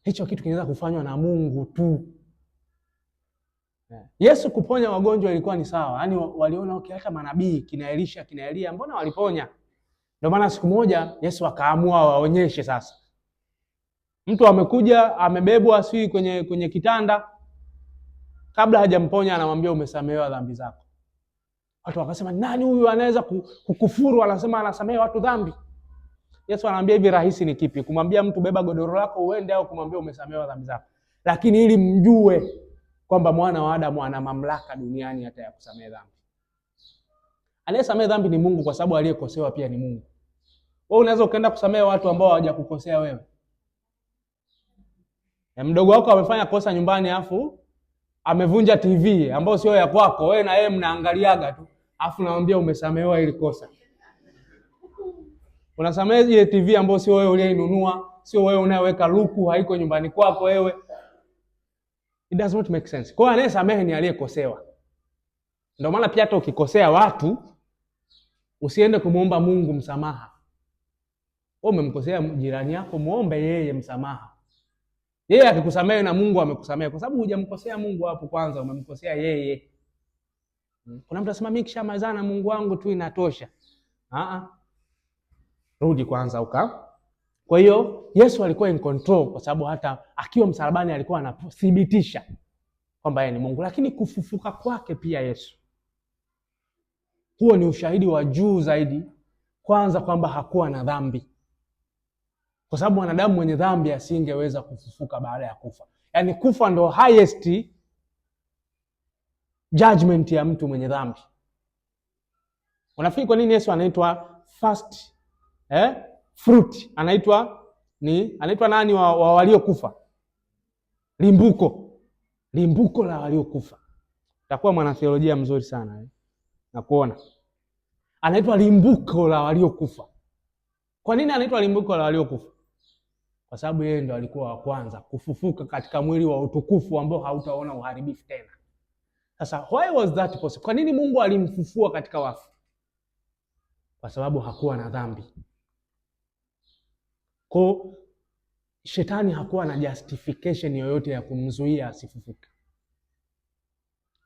Hicho kitu kinaweza kufanywa na Mungu tu. Yesu kuponya wagonjwa ilikuwa ni sawa. Yaani waliona okay, hata manabii kina Elisha, kina Elia mbona waliponya? Ndio maana siku moja Yesu akaamua waonyeshe sasa. Mtu amekuja amebebwa si kwenye kitanda, kabla hajamponya anamwambia umesamehewa dhambi zako. Watu wakasema nani huyu anaweza kukufuru, anasema anasamehe watu dhambi? Yesu anaambia hivi, rahisi ni kipi? Kumwambia mtu beba godoro lako uende, au kumwambia umesamehewa dhambi zako? Lakini ili mjue kwamba mwana wa Adamu ana mamlaka duniani hata ya kusamehe dhambi. Anayesamehe dhambi ni Mungu, kwa sababu aliyekosewa pia ni Mungu. Wewe unaweza ukaenda kusamehe watu ambao hawajakukosea wewe. Na mdogo wako amefanya kosa nyumbani afu amevunja TV ambayo sio ya kwako, wewe na yeye mnaangaliaga tu, afu naambia umesamehewa ili kosa. Unasamehe ile TV ambayo sio wewe uliyeinunua, sio wewe unayeweka luku, haiko nyumbani kwako wewe. It does not make sense. Kwa hiyo anayesamehe ni aliyekosewa. Ndio maana pia hata ukikosea watu usiende kumuomba Mungu msamaha. Wewe umemkosea jirani yako, muombe yeye msamaha. Yeye akikusamehe na Mungu amekusamehe, kwa sababu hujamkosea Mungu hapo kwanza, umemkosea yeye. Kuna mtu anasema mimi kishamalizana na Mungu wangu tu inatosha. Rudi kwanza uka. Kwa hiyo Yesu alikuwa in control, kwa sababu hata akiwa msalabani alikuwa anathibitisha kwamba yeye ni Mungu. Lakini kufufuka kwake pia Yesu, huo ni ushahidi wa juu zaidi, kwanza kwamba hakuwa na dhambi. Kwa sababu mwanadamu mwenye dhambi asingeweza kufufuka baada ya kufa. Yaani kufa ndo highest judgment ya mtu mwenye dhambi. Unafikiri kwa nini Yesu anaitwa first fruit? Anaitwa nani wa waliokufa? Limbuko. Limbuko la waliokufa. Utakuwa mwanatheolojia mzuri sana Nakuona. Anaitwa limbuko la waliokufa. Kwa nini anaitwa limbuko la waliokufa? Kwa sababu yeye ndo alikuwa wa kwanza kufufuka katika mwili wa utukufu ambao hautaona uharibifu tena. Sasa why was that possible? Kwa nini Mungu alimfufua katika wafu? Kwa sababu hakuwa na dhambi. Kwa shetani hakuwa na justification yoyote ya kumzuia asifufuke.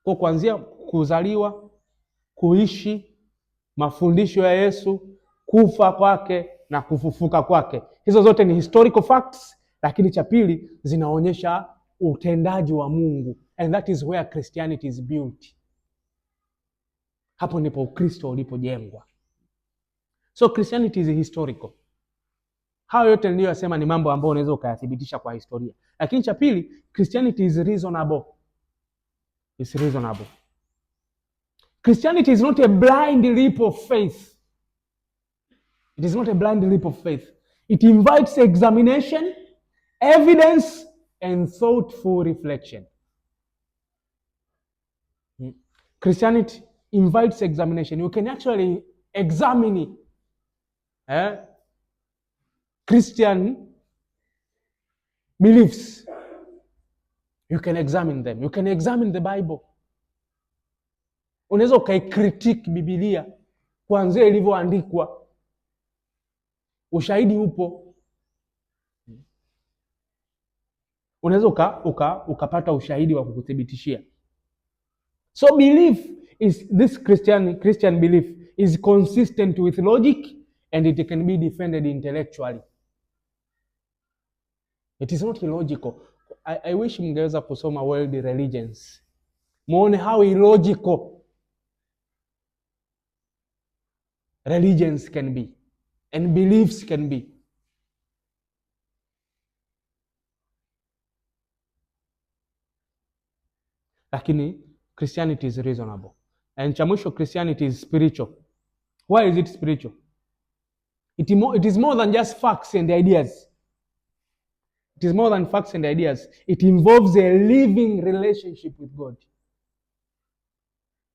Kwa kuanzia kuzaliwa, kuishi, mafundisho ya Yesu, kufa kwake na kufufuka kwake, hizo zote ni historical facts, lakini cha pili zinaonyesha utendaji wa Mungu, and that is where Christianity is built. Hapo ndipo Ukristo ulipojengwa. So Christianity is historical. Hayo yote niliyosema ni mambo ambayo unaweza ukayathibitisha kwa historia. Lakini cha pili, Christianity is reasonable. It's reasonable. Christianity is not a blind leap of faith. It is not a blind leap of faith. It invites examination, evidence, and thoughtful reflection. Christianity invites examination. You can actually examine Christian beliefs. You can examine them. You can examine the Bible. Unaweza ukaicritique Biblia kuanzia ilivyoandikwa. Ushahidi upo. Unaweza ukapata ushahidi wa kukuthibitishia. So belief is this Christian belief is consistent with logic and it can be defended intellectually. It is not illogical. I wish mngeweza kusoma World Religions. Muone how illogical religions can be and beliefs can be. Lakini Christianity is reasonable. And cha mwisho, Christianity is spiritual. Why is it spiritual? It is more than just facts and ideas. It is more than facts and ideas. It involves a living relationship with God.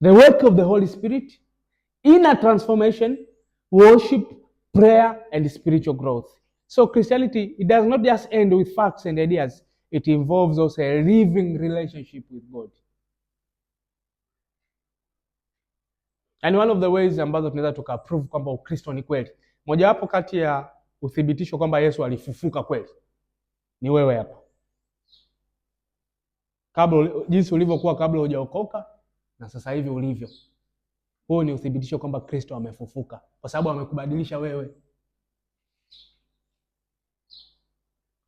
The work of the Holy Spirit, inner transformation, worship, prayer, and spiritual growth. So Christianity, it does not just end with facts and ideas. It involves also a living relationship with God. And one of the ways ambazo tunaweza tukaprove kwamba Ukristo ni kweli, mojawapo kati ya uthibitisho kwamba Yesu alifufuka kweli ni wewe hapa, kabla jinsi ulivyokuwa kabla hujaokoka na sasa hivi ulivyo. Huo ni uthibitisho kwamba Kristo amefufuka, kwa sababu amekubadilisha wewe.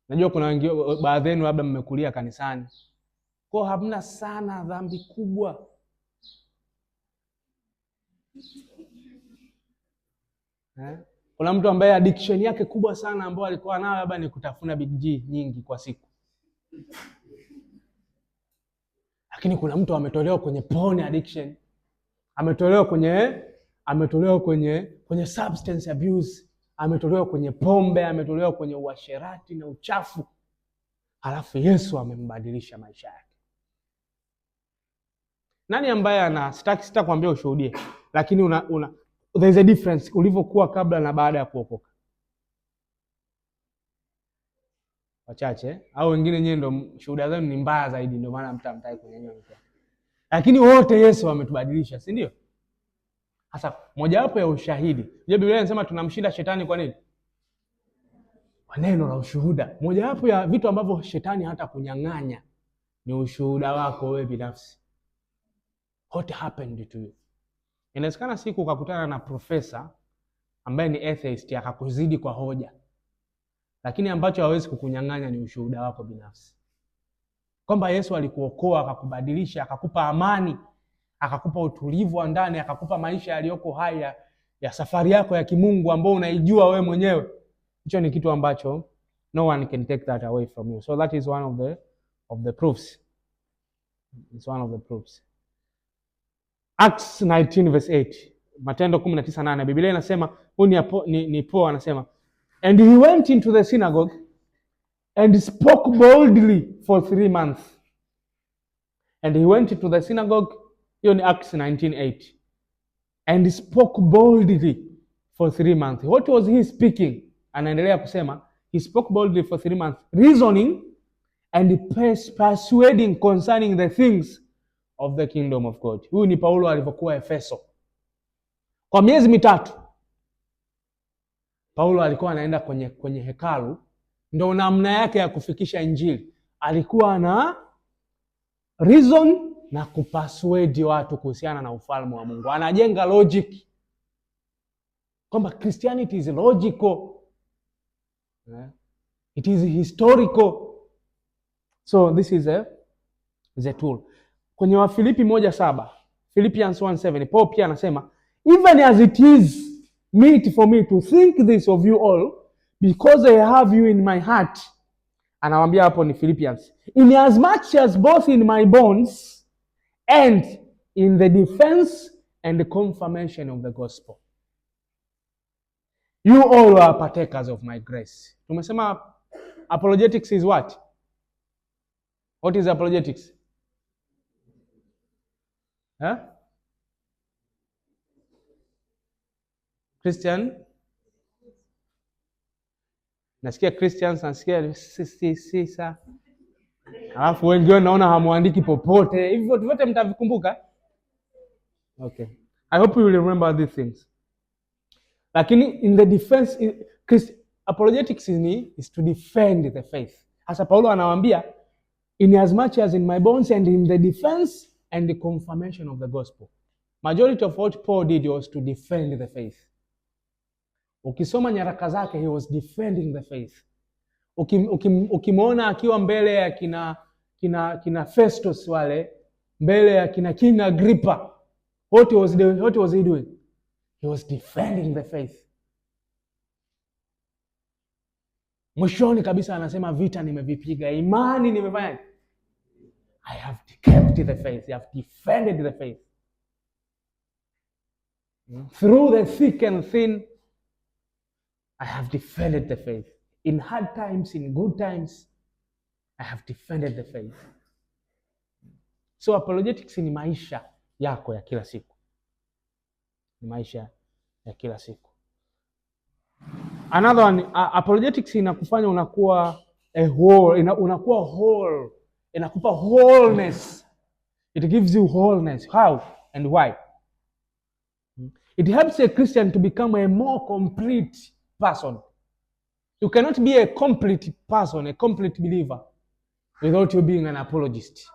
Najua kuna wengi, baadhi yenu labda mmekulia kanisani, kwa hamna sana dhambi kubwa. Kuna mtu ambaye addiction yake kubwa sana ambayo alikuwa nayo labda ni kutafuna Big G nyingi kwa siku. Lakini kuna mtu ametolewa kwenye porn addiction, ametolewa kwenye substance abuse, ametolewa kwenye pombe, ametolewa kwenye uasherati na uchafu. Halafu Yesu amembadilisha maisha yake. Nani ambaye ana sitakwambia ushuhudie, lakini una there is a difference ulivyokuwa kabla na baada ya kuokoka. Wachache au wengine nyewe ndio shuhuda zenu ni mbaya zaidi, ndio maana mtamtai kunyanyua mikono. Lakini wote Yesu ametubadilisha, si ndio? Sasa mojawapo ya ushahidi, je, Biblia inasema tunamshinda shetani kwa nini? Kwa neno la ushuhuda. Mojawapo ya vitu ambavyo shetani hata kunyang'anya ni ushuhuda wako wewe binafsi. What happened to you? Inawezekana siku ukakutana na profesa ambaye ni atheist akakuzidi kwa hoja, lakini ambacho hawezi kukunyang'anya ni ushuhuda wako binafsi, kwamba Yesu alikuokoa, akakubadilisha, akakupa amani, akakupa utulivu wa ndani, akakupa maisha yaliyoko hai ya safari yako ya kimungu ambayo unaijua wewe mwenyewe. Hicho ni kitu ambacho no one can take that away from you. So that is one of the proofs. It's one of the proofs. Acts 19 verse 8, Matendo 19:8, Biblia inasema, huyu ni Paul anasema, and he went into the synagogue and spoke boldly for 3 months. And he went to the synagogue, hiyo ni Acts 19:8, and spoke boldly for 3 months. What was he speaking? Anaendelea kusema, he spoke boldly for 3 months, reasoning and persuading concerning the things of the kingdom of God. Huyu ni Paulo alivyokuwa Efeso. Kwa miezi mitatu Paulo alikuwa anaenda kwenye hekalu, ndio namna yake ya kufikisha injili. Alikuwa na reason na kupasuedi watu kuhusiana na ufalme wa Mungu. Anajenga logic kwamba Christianity is logical. It is historical. So this is a tool. Kwenye Wafilipi 1:7, Philippians 1:7, Paul pia anasema, even as it is meet for me to think this of you all, because I have you in my heart. Anawaambia hapo ni Philippians, in as much as both in my bonds and in the defense and the confirmation of the gospel. You all are partakers of my grace. Tumesema apologetics is what? What is apologetics? Huh? Christian? Nasikia Christians, nasikia sisa. Alafu wengi wenu naona hamuandiki popote. Hivi vitu vyote mtavikumbuka? Okay. I hope you will remember these things. Lakini in the defense, apologetics is to defend the faith. Hasa Paulo anawaambia, in as much as in my bones and in the defense and the confirmation of the gospel. Majority of what Paul did was to defend the faith. Ukisoma nyaraka zake, he was defending the faith. Ukimwona akiwa mbele ya kina Festus wale, mbele ya kina King Agrippa, what was he doing? He was defending the faith. Mwishoni kabisa anasema vita nimevipiga, imani nimefanya. I have kept the faith. I have defended the faith. Through the thick and thin, I have defended the faith. In hard times, in good times, I have defended the faith. So apologetics ni maisha yako ya kila siku. Ni maisha ya kila siku. Another one, apologetics inakufanya unakuwa a whole, unakuwa whole. Inakupa wholeness. It gives you wholeness. How and why? It helps a Christian to become a more complete person. You cannot be a complete person, a complete believer, without you being an apologist.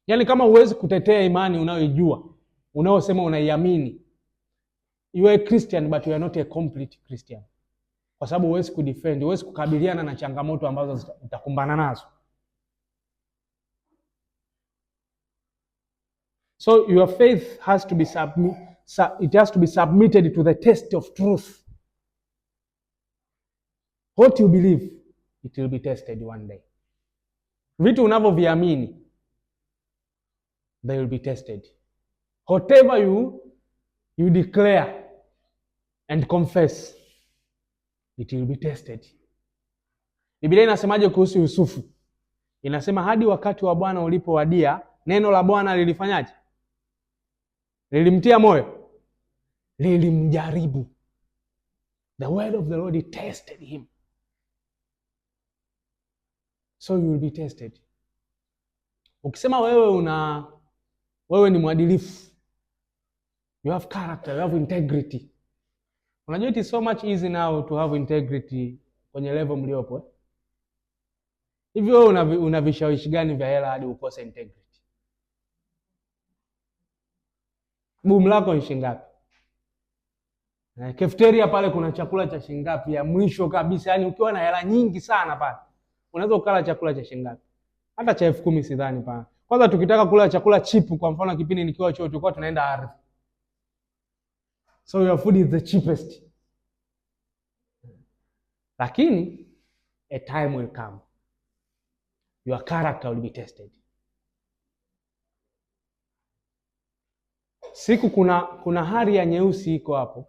Yaani kama huwezi kutetea imani unayoijua, unayosema unaiamini, you are a Christian but you are not a complete Christian. Kwa sababu huwezi kudefend, huwezi kukabiliana na changamoto ambazo utakumbana nazo. So your faith has to be it has to be submitted to the test of truth. What you believe, it will be tested one day. Vitu unavyoviamini, they will be tested. Whatever you declare and confess, it will be tested. Biblia inasemaje kuhusu Yusufu? Inasema hadi wakati wa Bwana ulipowadia, neno la Bwana lilifanyaje? Lilimtia moyo, lilimjaribu. The word of the Lord tested him. So you will be tested. Ukisema wewe ni mwadilifu, you have character, you have integrity. Unajua it is so much easy now to have integrity kwenye level mliopo, eh? Hivyo wewe una vishawishi gani vya hela hadi ukose integrity? Boom lako ni shilingi ngapi? Cafeteria pale kuna chakula cha shilingi ngapi ya mwisho kabisa? Yaani ukiwa na hela nyingi sana pale unaweza ukala chakula cha shilingi ngapi? Hata cha 10,000 sidhani pale. Kwanza tukitaka kula chakula cheap, kwa mfano kipindi nikiwa chuo tulikuwa tunaenda Ardhi. So your food is the cheapest. Lakini a time will come. Your character will be tested. Siku kuna hali ya nyeusi iko hapo.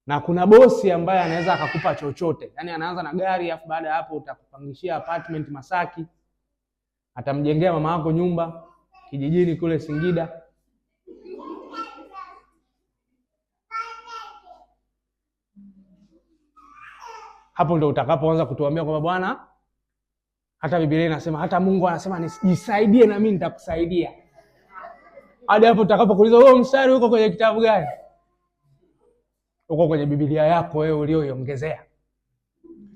Na kuna bosi ambaye anaweza akakupa chochote. Yaani anaanza na gari, afu baada ya hapo utakupangishia apartment Masaki. Atamjengea mama yako nyumba kijijini kule Singida. Hapo ndio utakapoanza kutuambia kwamba bwana, hata Biblia inasema, hata Mungu anasema nijisaidie na mimi nitakusaidia. Hadi hapo utakapokuuliza wewe mstari uko kwenye kitabu gani? Uko kwenye Biblia yako wewe ulioiongezea.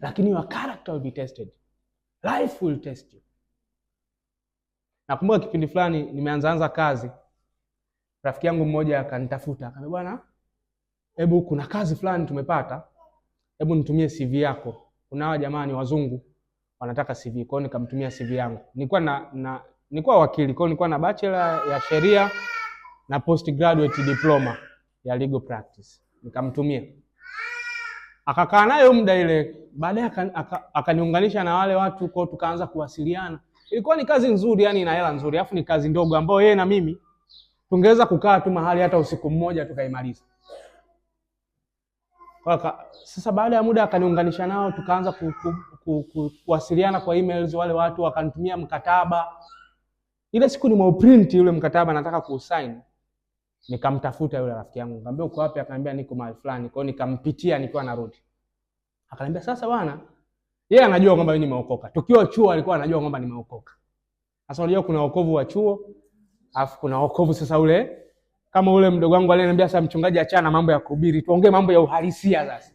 Lakini your character will be tested. Life will test you. Nakumbuka kipindi fulani nimeanzaanza kazi. Rafiki yangu mmoja akanitafuta, akaniambia bwana, hebu kuna kazi fulani tumepata, hebu nitumie CV yako. Kuna hawa jamani wazungu wanataka CV. Kwa hiyo nikamtumia CV yangu. Nilikuwa nilikuwa wakili, kwa hiyo nilikuwa na bachelor ya sheria na postgraduate diploma ya legal practice. Nikamtumia. Akakaa nayo muda ile, baadaye akaniunganisha na wale watu, kwa tukaanza kuwasiliana. Ilikuwa ni kazi nzuri, yani ina hela nzuri, alafu ni kazi ndogo ambayo yeye na mimi Tungeweza kukaa tu mahali hata usiku mmoja tukaimaliza. Sasa baada ya muda akaniunganisha nao, tukaanza kuwasiliana kwa emails. Wale watu wakanitumia mkataba. Ile siku nimeuprint yule mkataba, nataka kuusign, nikamtafuta yule rafiki yangu, nikamwambia, "Uko wapi?" Akaniambia, "Niko mahali fulani." Kwa hiyo nikampitia nikiwa narudi. Akaniambia, "Sasa bwana," yeye anajua kwamba mimi nimeokoka. Tukiwa chuo alikuwa anajua kwamba nimeokoka. Sasa unajua kuna wokovu wa chuo, alafu kuna wokovu sasa ule kama ule mdogo wangu aliyeniambia, "Sasa mchungaji, achana mambo ya kuhubiri, tuongee mambo ya uhalisia sasa."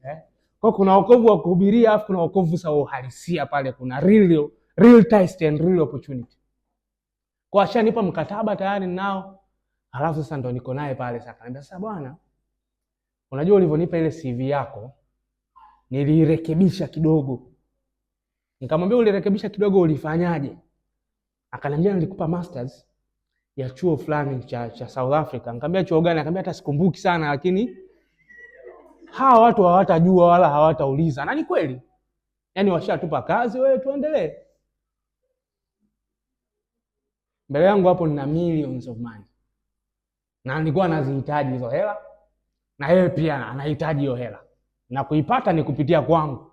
Eh? Kwa kuna wokovu wa kuhubiria, alafu kuna wokovu sasa wa uhalisia pale, kuna real real test and real opportunity. Kwa ashanipa mkataba tayari nao. Alafu sasa ndo niko naye pale sasa. Akaniambia, "Sasa bwana, unajua ulivyonipa ile CV yako niliirekebisha kidogo." Nikamwambia, "Ulirekebisha kidogo ulifanyaje?" Akaniambia, "Nilikupa masters ya chuo fulani cha South Africa." Nikamwambia, "Chuo gani?" Akaniambia, "Hata sikumbuki sana, lakini hawa watu hawatajua wala hawatauliza." Na ni kweli. Yaani washatupa kazi, wewe tuendelee. Mbele yangu hapo nina millions of money. Na nilikuwa nazihitaji hizo hela, na yeye pia anahitaji hiyo hela, na kuipata ni kupitia kwangu.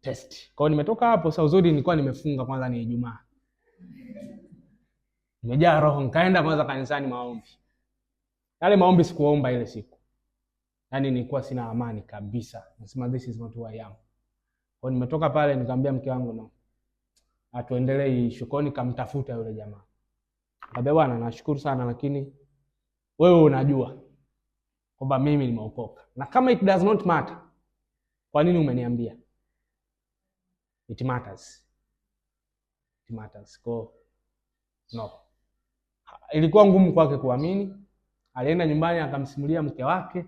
Test. Kwa hiyo nimetoka hapo, sasa uzuri nilikuwa nimefunga kwanza, ni Ijumaa. Nimejaa roho, nikaenda kwanza kanisani maombi. Yale maombi sikuomba ile siku. Yaani nilikuwa sina amani kabisa. Nasema, "This is not who I am." Kwa hiyo nimetoka pale nikamwambia mke wangu, "No. Atuendelee hii issue." Kwa hiyo nikamtafuta yule jamaa. Nikamwambia, "Bwana, nashukuru sana, lakini wewe unajua kwamba mimi nimeokoka. Na kama it does not matter, kwa nini umeniambia? It matters. It matters." Kwa no. Ilikuwa ngumu kwake kuamini. Alienda nyumbani akamsimulia mke wake.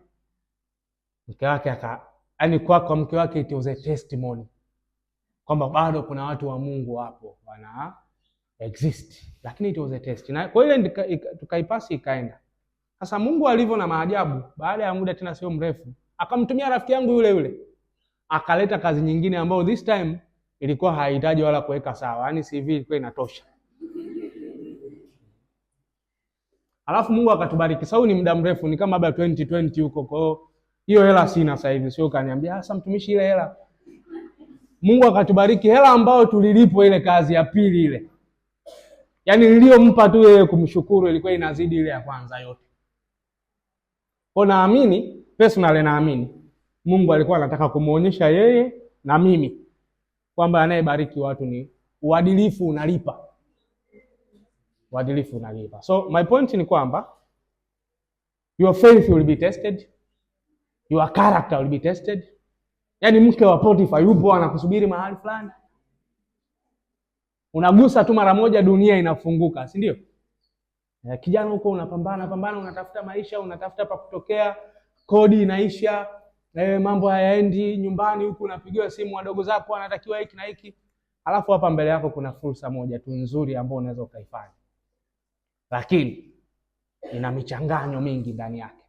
Mke wake aka yaani kwa mke wake it was a testimony kwamba bado kuna watu wa Mungu wapo wana exist, lakini it was a test. Na kwa ile tukaipasi ikaenda. Sasa Mungu alivyo na maajabu, baada ya muda tena sio mrefu, akamtumia rafiki yangu yule yule, akaleta kazi nyingine ambayo this time ilikuwa haihitaji wala kuweka sawa, yaani CV ilikuwa inatosha. Alafu Mungu akatubariki. Sasa ni muda mrefu, ni kama labda 2020 huko. Kwa hiyo hiyo hela sina sasa hivi, sio kaniambia sasa mtumishi ile hela. Mungu akatubariki hela ambayo tulilipwa ile kazi ya pili ile, yaani niliyompa tu yeye kumshukuru ilikuwa inazidi ile ya kwanza yote. Kwa naamini personally, naamini Mungu alikuwa anataka kumuonyesha yeye na mimi kwamba anayebariki watu ni uadilifu unalipa. Uadilifu unalipa. So my point ni kwamba your faith will be tested, your character will be tested. Yaani mke wa Potifa yupo anakusubiri mahali fulani, unagusa tu mara moja, dunia inafunguka, si ndio? Kijana huko unapambana pambana, unatafuta maisha, unatafuta pa kutokea, kodi inaisha, mambo hayaendi nyumbani, huku unapigiwa simu, wadogo zako wanatakiwa hiki na hiki, alafu hapa mbele yako kuna fursa moja tu nzuri ambayo unaweza ukaifanya, lakini ina michanganyo mingi ndani yake.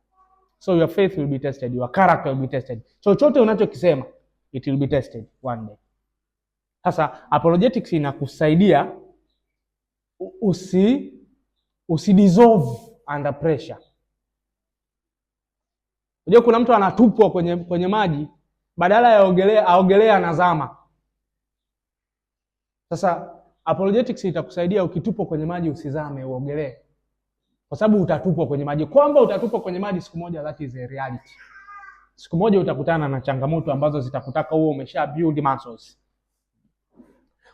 So your faith will be tested, your character will be tested. Chochote unachokisema it will be tested one day. Sasa apologetics inakusaidia usi dissolve under pressure. Unajua kuna mtu anatupwa kwenye maji, badala ya aogelea anazama. Sasa apologetics itakusaidia ukitupwa kwenye maji usizame, uogelee, kwa sababu utatupwa kwenye maji. Kwamba utatupwa kwenye maji siku moja, that is a reality. Siku moja utakutana na changamoto ambazo zitakutaka uwe umesha build muscles.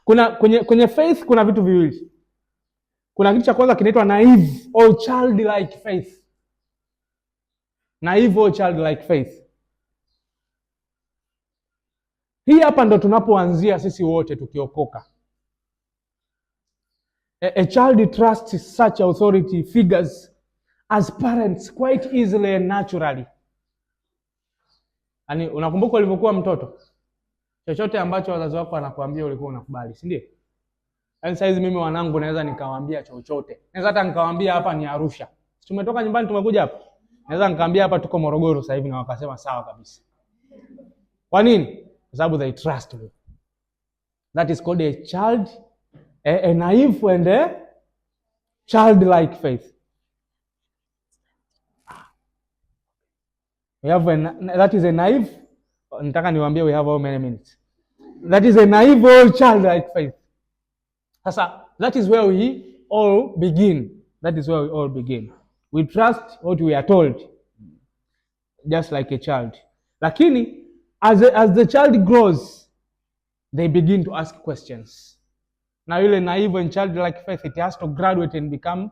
Kuna kwenye faith kuna vitu viwili. Kuna kitu cha kwanza kinaitwa naive or childlike faith. Naive or childlike faith. Hii hapa ndo tunapoanzia sisi wote tukiokoka. A child trusts such authority figures as parents quite easily and naturally. Yaani unakumbuka ulivyokuwa mtoto? Chochote ambacho wazazi wako wanakuambia ulikuwa unakubali, si ndio? Yaani saizi mimi wanangu naweza nikawaambia chochote. Naweza hata nikawaambia hapa ni Arusha. Si tumetoka nyumbani tumekuja hapa? Naweza nikaambia hapa tuko Morogoro sasa hivi na wakasema sawa kabisa. Kwa nini? Kwa sababu they trust me. That is called a child, a naive and a Childlike faith. We have a, that is a naive, nataka niwaambie we have how many minutes. That is a naive or childlike faith. Sasa that is where we all begin. That is where we all begin. We trust what we are told, just like a child. Lakini as the child grows, they begin to ask questions. Na yule naive and childlike faith, it has to graduate and become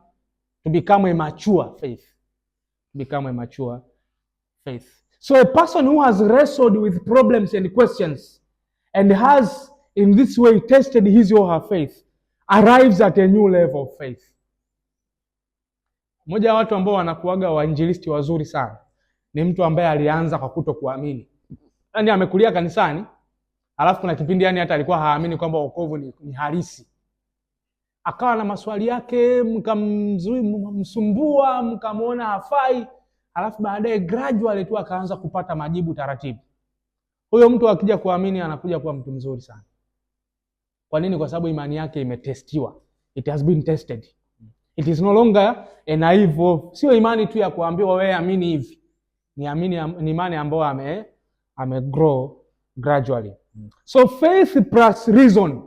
a mature faith. Become a mature faith. So a person who has wrestled with problems and questions and has in this way tested his or her faith arrives at a new level of faith. Mmoja wa watu ambao wanakuaga wainjilisti wazuri sana ni mtu ambaye alianza kwa kutokuamini. Yaani amekulia kanisani, alafu kuna kipindi yani hata alikuwa haamini kwamba wokovu ni halisi. Akawa na maswali yake, mkamsumbua, mkamwona hafai, alafu baadaye gradually tu akaanza kupata majibu taratibu. Huyo mtu akija kuamini anakuja kuwa mtu mzuri sana. Kwa nini? Kwa sababu imani yake imetestiwa. It has been tested. It is no longer a naive, sio imani tu ya kuambiwa wewe amini hivi. Ni amini, ni imani ambayo ame grow gradually. So faith plus reason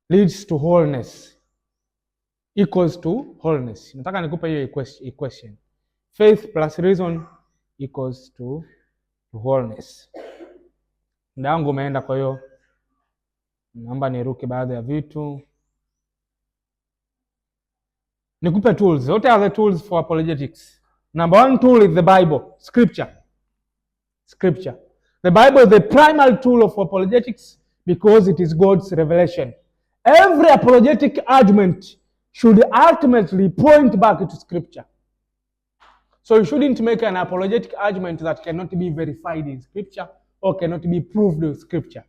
leads to wholeness, equals to wholeness. Nataka nikupe hiyo equation. Faith plus reason equals to wholeness. Muda wangu umeenda, kwa hiyo naomba niruke baadhi ya vitu. Nikupe tools. What are the tools for apologetics? Number one tool is the Bible, scripture. Scripture. The Bible is the primary tool of apologetics because it is God's revelation. Every apologetic argument should ultimately point back to scripture. So you shouldn't make an apologetic argument that cannot be verified in scripture or cannot be proved with scripture.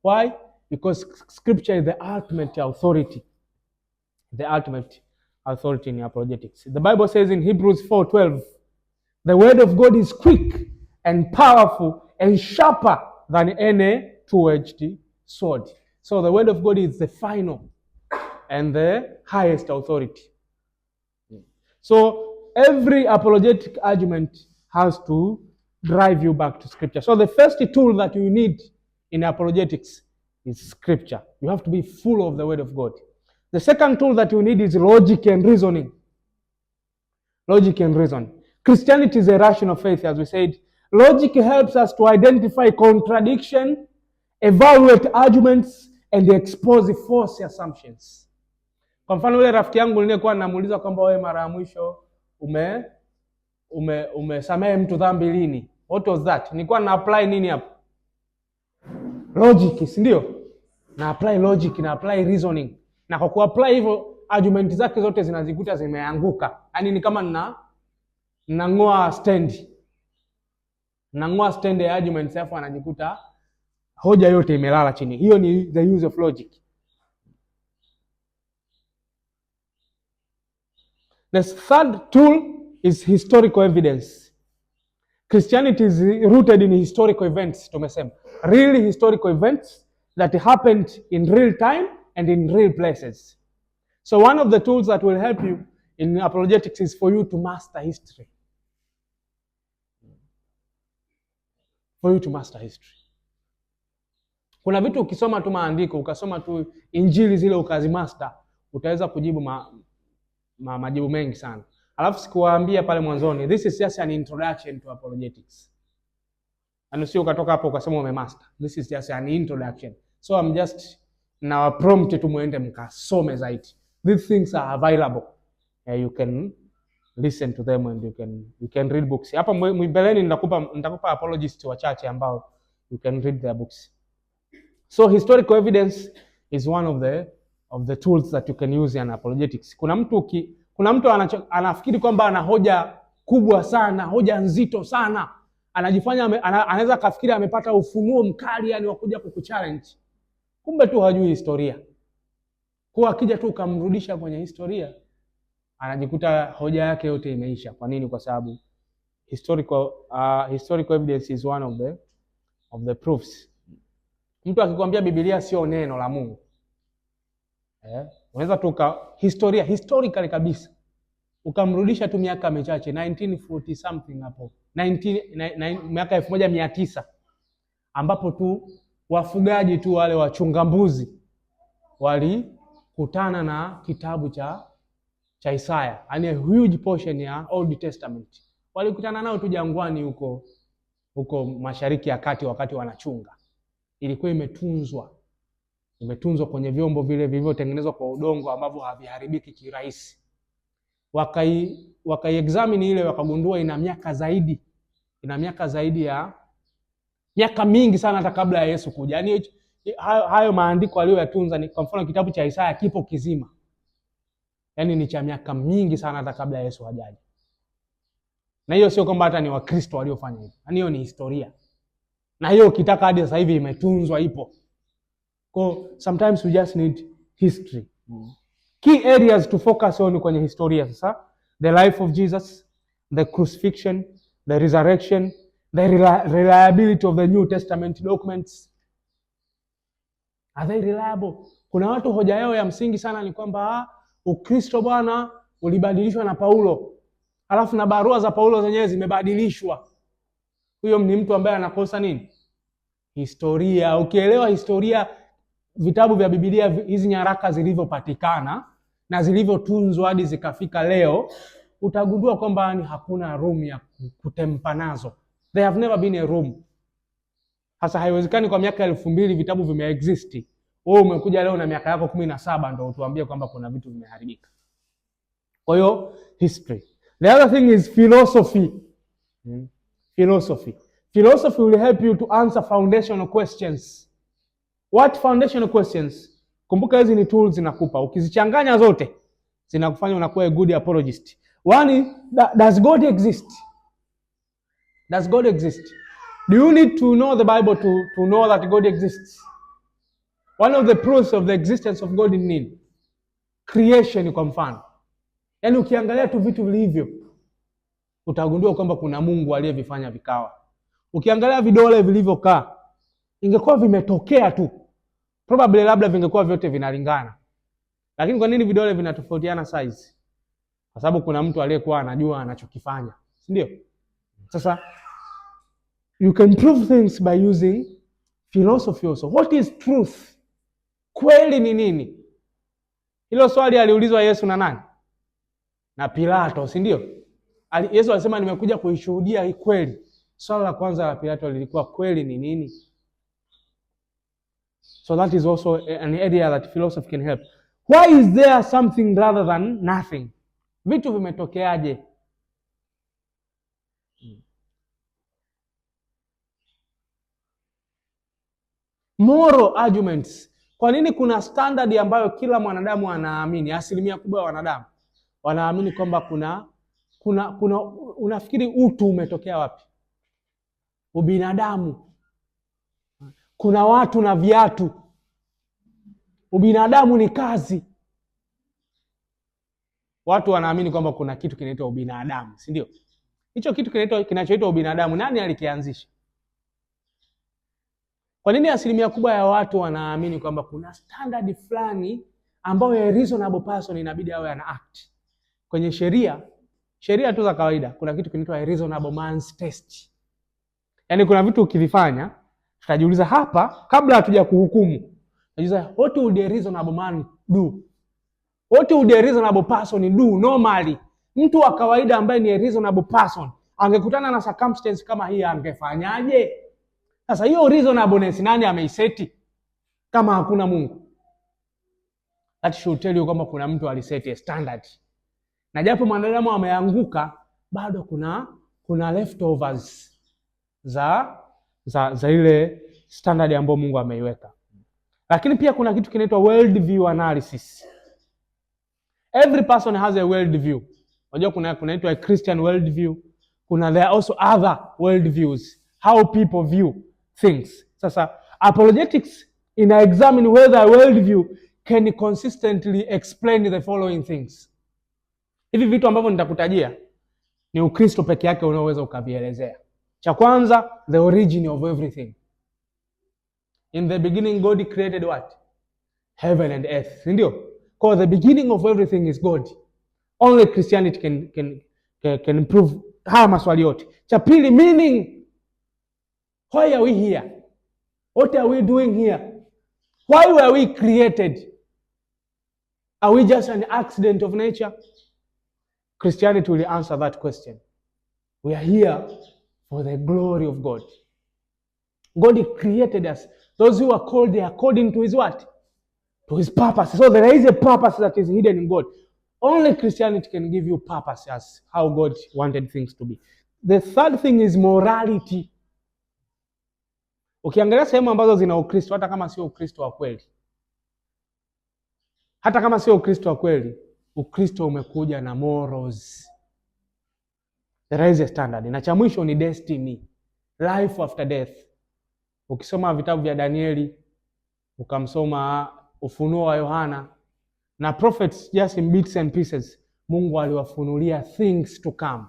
Why? Because scripture is the ultimate authority. The ultimate authority in apologetics. The Bible says in Hebrews 4:12, the word of God is quick and powerful and sharper than any two-edged sword. So the word of God is the final and the highest authority. So every apologetic argument has to drive you back to scripture. So the first tool that you need in apologetics is scripture. You have to be full of the word of God. The second tool that you need is logic and reasoning. Logic and reason. Christianity is a rational faith, as we said. Logic helps us to identify contradiction, evaluate arguments, and expose false assumptions. Kwa mfano yule rafiki yangu niliyekuwa namuuliza kwamba wewe mara ya mwisho umesamehe mtu dhambi lini? What was that? Nilikuwa na apply nini hapo? Logic, si ndio? Na apply logic, na apply reasoning. Na kwa kuapply hivyo argument zake zote zinazikuta zimeanguka. Yaani ni kama nang'oa stand. Nang'oa stand ya arguments, alafu anajikuta hoja yote imelala chini. Hiyo ni the use of logic. The third tool is historical evidence. Christianity is rooted in historical events, tumesema. Real historical events that happened in real time and in real places. So one of the tools that will help you in apologetics is for you to master history. For you to master history. Kuna vitu ukisoma tu maandiko, ukasoma tu injili zile ukazimaster, utaweza kujibu majibu mengi sana. Alafu sikuwaambia pale mwanzoni, this is just an introduction to apologetics. And sio ukatoka hapo ukasema umemaster. This is just an introduction. So I'm just na prompt tu muende mkasome zaidi. These things are available. You can listen to them and you can read books. Hapa mbeleni nitakupa apologists wachache ambao you can read their books. So historical evidence is one of the tools that you can use in apologetics. Kuna mtu anafikiri kwamba ana hoja kubwa sana, hoja nzito sana. Anajifanya anaweza kafikiri amepata ufunuo mkali, yani wa kuja kukuchallenge. Kumbe tu hajui historia. Kwa akija tu ukamrudisha kwenye historia, anajikuta hoja yake yote imeisha. Kwa nini? Kwa sababu historical evidence is one of the proofs. Mtu akikwambia Biblia sio neno la Mungu, Unaweza tuka historia historically kabisa ukamrudisha tu miaka michache 1940 something hapo 19 miaka 1900 ambapo tu wafugaji tu wale wachunga mbuzi walikutana na kitabu cha Isaya, yani a huge portion ya Old Testament. Walikutana nao tu jangwani huko huko Mashariki ya Kati wakati wanachunga. Ilikuwa imetunzwa kwenye vyombo vile vilivyotengenezwa kwa udongo ambavyo haviharibiki kirahisi. Wakai examine ile, wakagundua ina miaka zaidi ya miaka mingi sana hata kabla ya Yesu kuja. Yaani hayo maandiko aliyoyatunza ni kwa mfano kitabu cha Isaya kipo kizima, yaani ni cha miaka mingi sana hata kabla ya Yesu hajaja. Na hiyo sio kwamba hata ni Wakristo waliofanya hivyo, yaani hiyo ni historia, na hiyo ukitaka hadi sasa hivi imetunzwa, ipo. Kwa sometimes we just need history. Key areas to focus on kwenye historia sasa: the life of Jesus, the crucifixion, the resurrection, the reliability of the New Testament documents. Are they reliable? Kuna watu hoja yao ya msingi sana ni kwamba Ukristo bwana ulibadilishwa na Paulo, alafu na barua za Paulo zenyewe zimebadilishwa. Huyo ni mtu ambaye anakosa nini? Historia. Ukielewa historia, vitabu vya Biblia, hizi nyaraka zilivyopatikana na zilivyotunzwa hadi zikafika leo, utagundua kwamba ni hakuna room ya kutamper nazo. There have never been a room. Sasa haiwezekani kwa miaka 2000 vitabu vimeexist, wewe umekuja leo na miaka yako 17 ndo utuambie kwamba kuna vitu vimeharibika. Kwa hiyo history. The other thing is philosophy. Philosophy. Philosophy will help you to answer foundational questions. What foundational questions? Kumbuka hizi ni tools zinakupa. Ukizichanganya zote zinakufanya unakuwa a good apologist. One, does God exist? Does God exist? Do you need to know the Bible to know that God exists? One of the proofs of the existence of God ni nini? Creation kwa mfano. Yaani ukiangalia tu vitu vilivyo utagundua kwamba kuna Mungu aliyevifanya vikawa. Ukiangalia vidole vilivyokaa, ingekuwa vimetokea tu, probably labda vingekuwa vyote vinalingana. Lakini kwa nini vidole vinatofautiana size? Kwa sababu kuna mtu aliyekuwa anajua anachokifanya, si ndio? Sasa you can prove things by using philosophy also. What is truth? Kweli ni nini? Hilo swali aliulizwa Yesu na nani? Na Pilato, si ndio? Yesu alisema nimekuja kuishuhudia hii kweli. Swali la kwanza la Pilato lilikuwa kweli ni nini? So that is also an area that philosophy can help. Why is there something rather than nothing? Vitu vimetokeaje? Moral arguments. Kwa nini kuna standard ambayo kila mwanadamu anaamini, asilimia kubwa ya wanadamu wanaamini kwamba kuna unafikiri utu umetokea wapi? Ubinadamu. Kuna watu na viatu. Ubinadamu ni kazi. Watu wanaamini kwamba kuna kitu kinaitwa ubinadamu, si ndio? Hicho kitu kinachoitwa ubinadamu, nani alikianzisha? Kwa nini asilimia kubwa ya watu wanaamini kwamba kuna standard fulani ambayo a reasonable person inabidi awe ana act? Kwenye sheria, sheria tu za kawaida, kuna kitu kinaitwa a reasonable man's test. Yaani kuna vitu ukivifanya, tutajiuliza hapa kabla hatuja kuhukumu. Tutajiuliza, what would a reasonable man do? What would a reasonable person do normally? Mtu wa kawaida ambaye ni a reasonable person angekutana na circumstance kama hii angefanyaje? Sasa hiyo reasonableness nani ameiseti kama hakuna Mungu? That should tell you kwamba kuna mtu aliseti a standard, na japo mwanadamu ameanguka, bado kuna leftovers za ile standard ambayo Mungu ameiweka. Lakini pia kuna kitu kinaitwa world view analysis. Every person has a world view. Unajua kuna kunaitwa a Christian world view, kuna there are also other world views, how people view things. Sasa apologetics ina examine whether a world view can consistently explain the following things. Hivi vitu ambavyo nitakutajia ni Ukristo peke yake unaoweza ukavielezea. Cha kwanza, the origin of everything. In the beginning God created what? Heaven and earth, si ndio? Because the beginning of everything is God. Only Christianity can improve haya maswali yote. Cha pili, meaning. Why are we here? What are we doing here? Why were we created? Are we just an accident of nature? Christianity will answer that question. We are here for the glory of God. God created us. Those who are called, they are according to his what? To his purpose. So there is a purpose that is hidden in God. Only Christianity can give you purpose as how God wanted things to be. The third thing is morality. Ukiangalia sehemu ambazo zina Ukristo, hata kama sio Ukristo wa kweli, hata kama sio Ukristo wa kweli, Ukristo umekuja na morals. There is a standard. Na cha mwisho ni destiny, life after death. Ukisoma vitabu vya Danieli, ukamsoma Ufunuo wa Yohana na prophets just in bits and pieces, Mungu aliwafunulia things to come,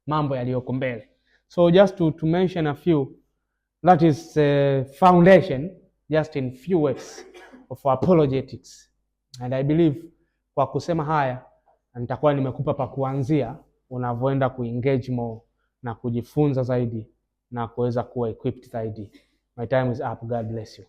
mambo yaliyoko mbele. So just to mention a few, that is the foundation, just in few words, of apologetics. And I believe kwa kusema haya nitakuwa nimekupa pa kuanzia unavyoenda kuengage more na kujifunza zaidi na kuweza kuwa equipped zaidi. My time is up. God bless you.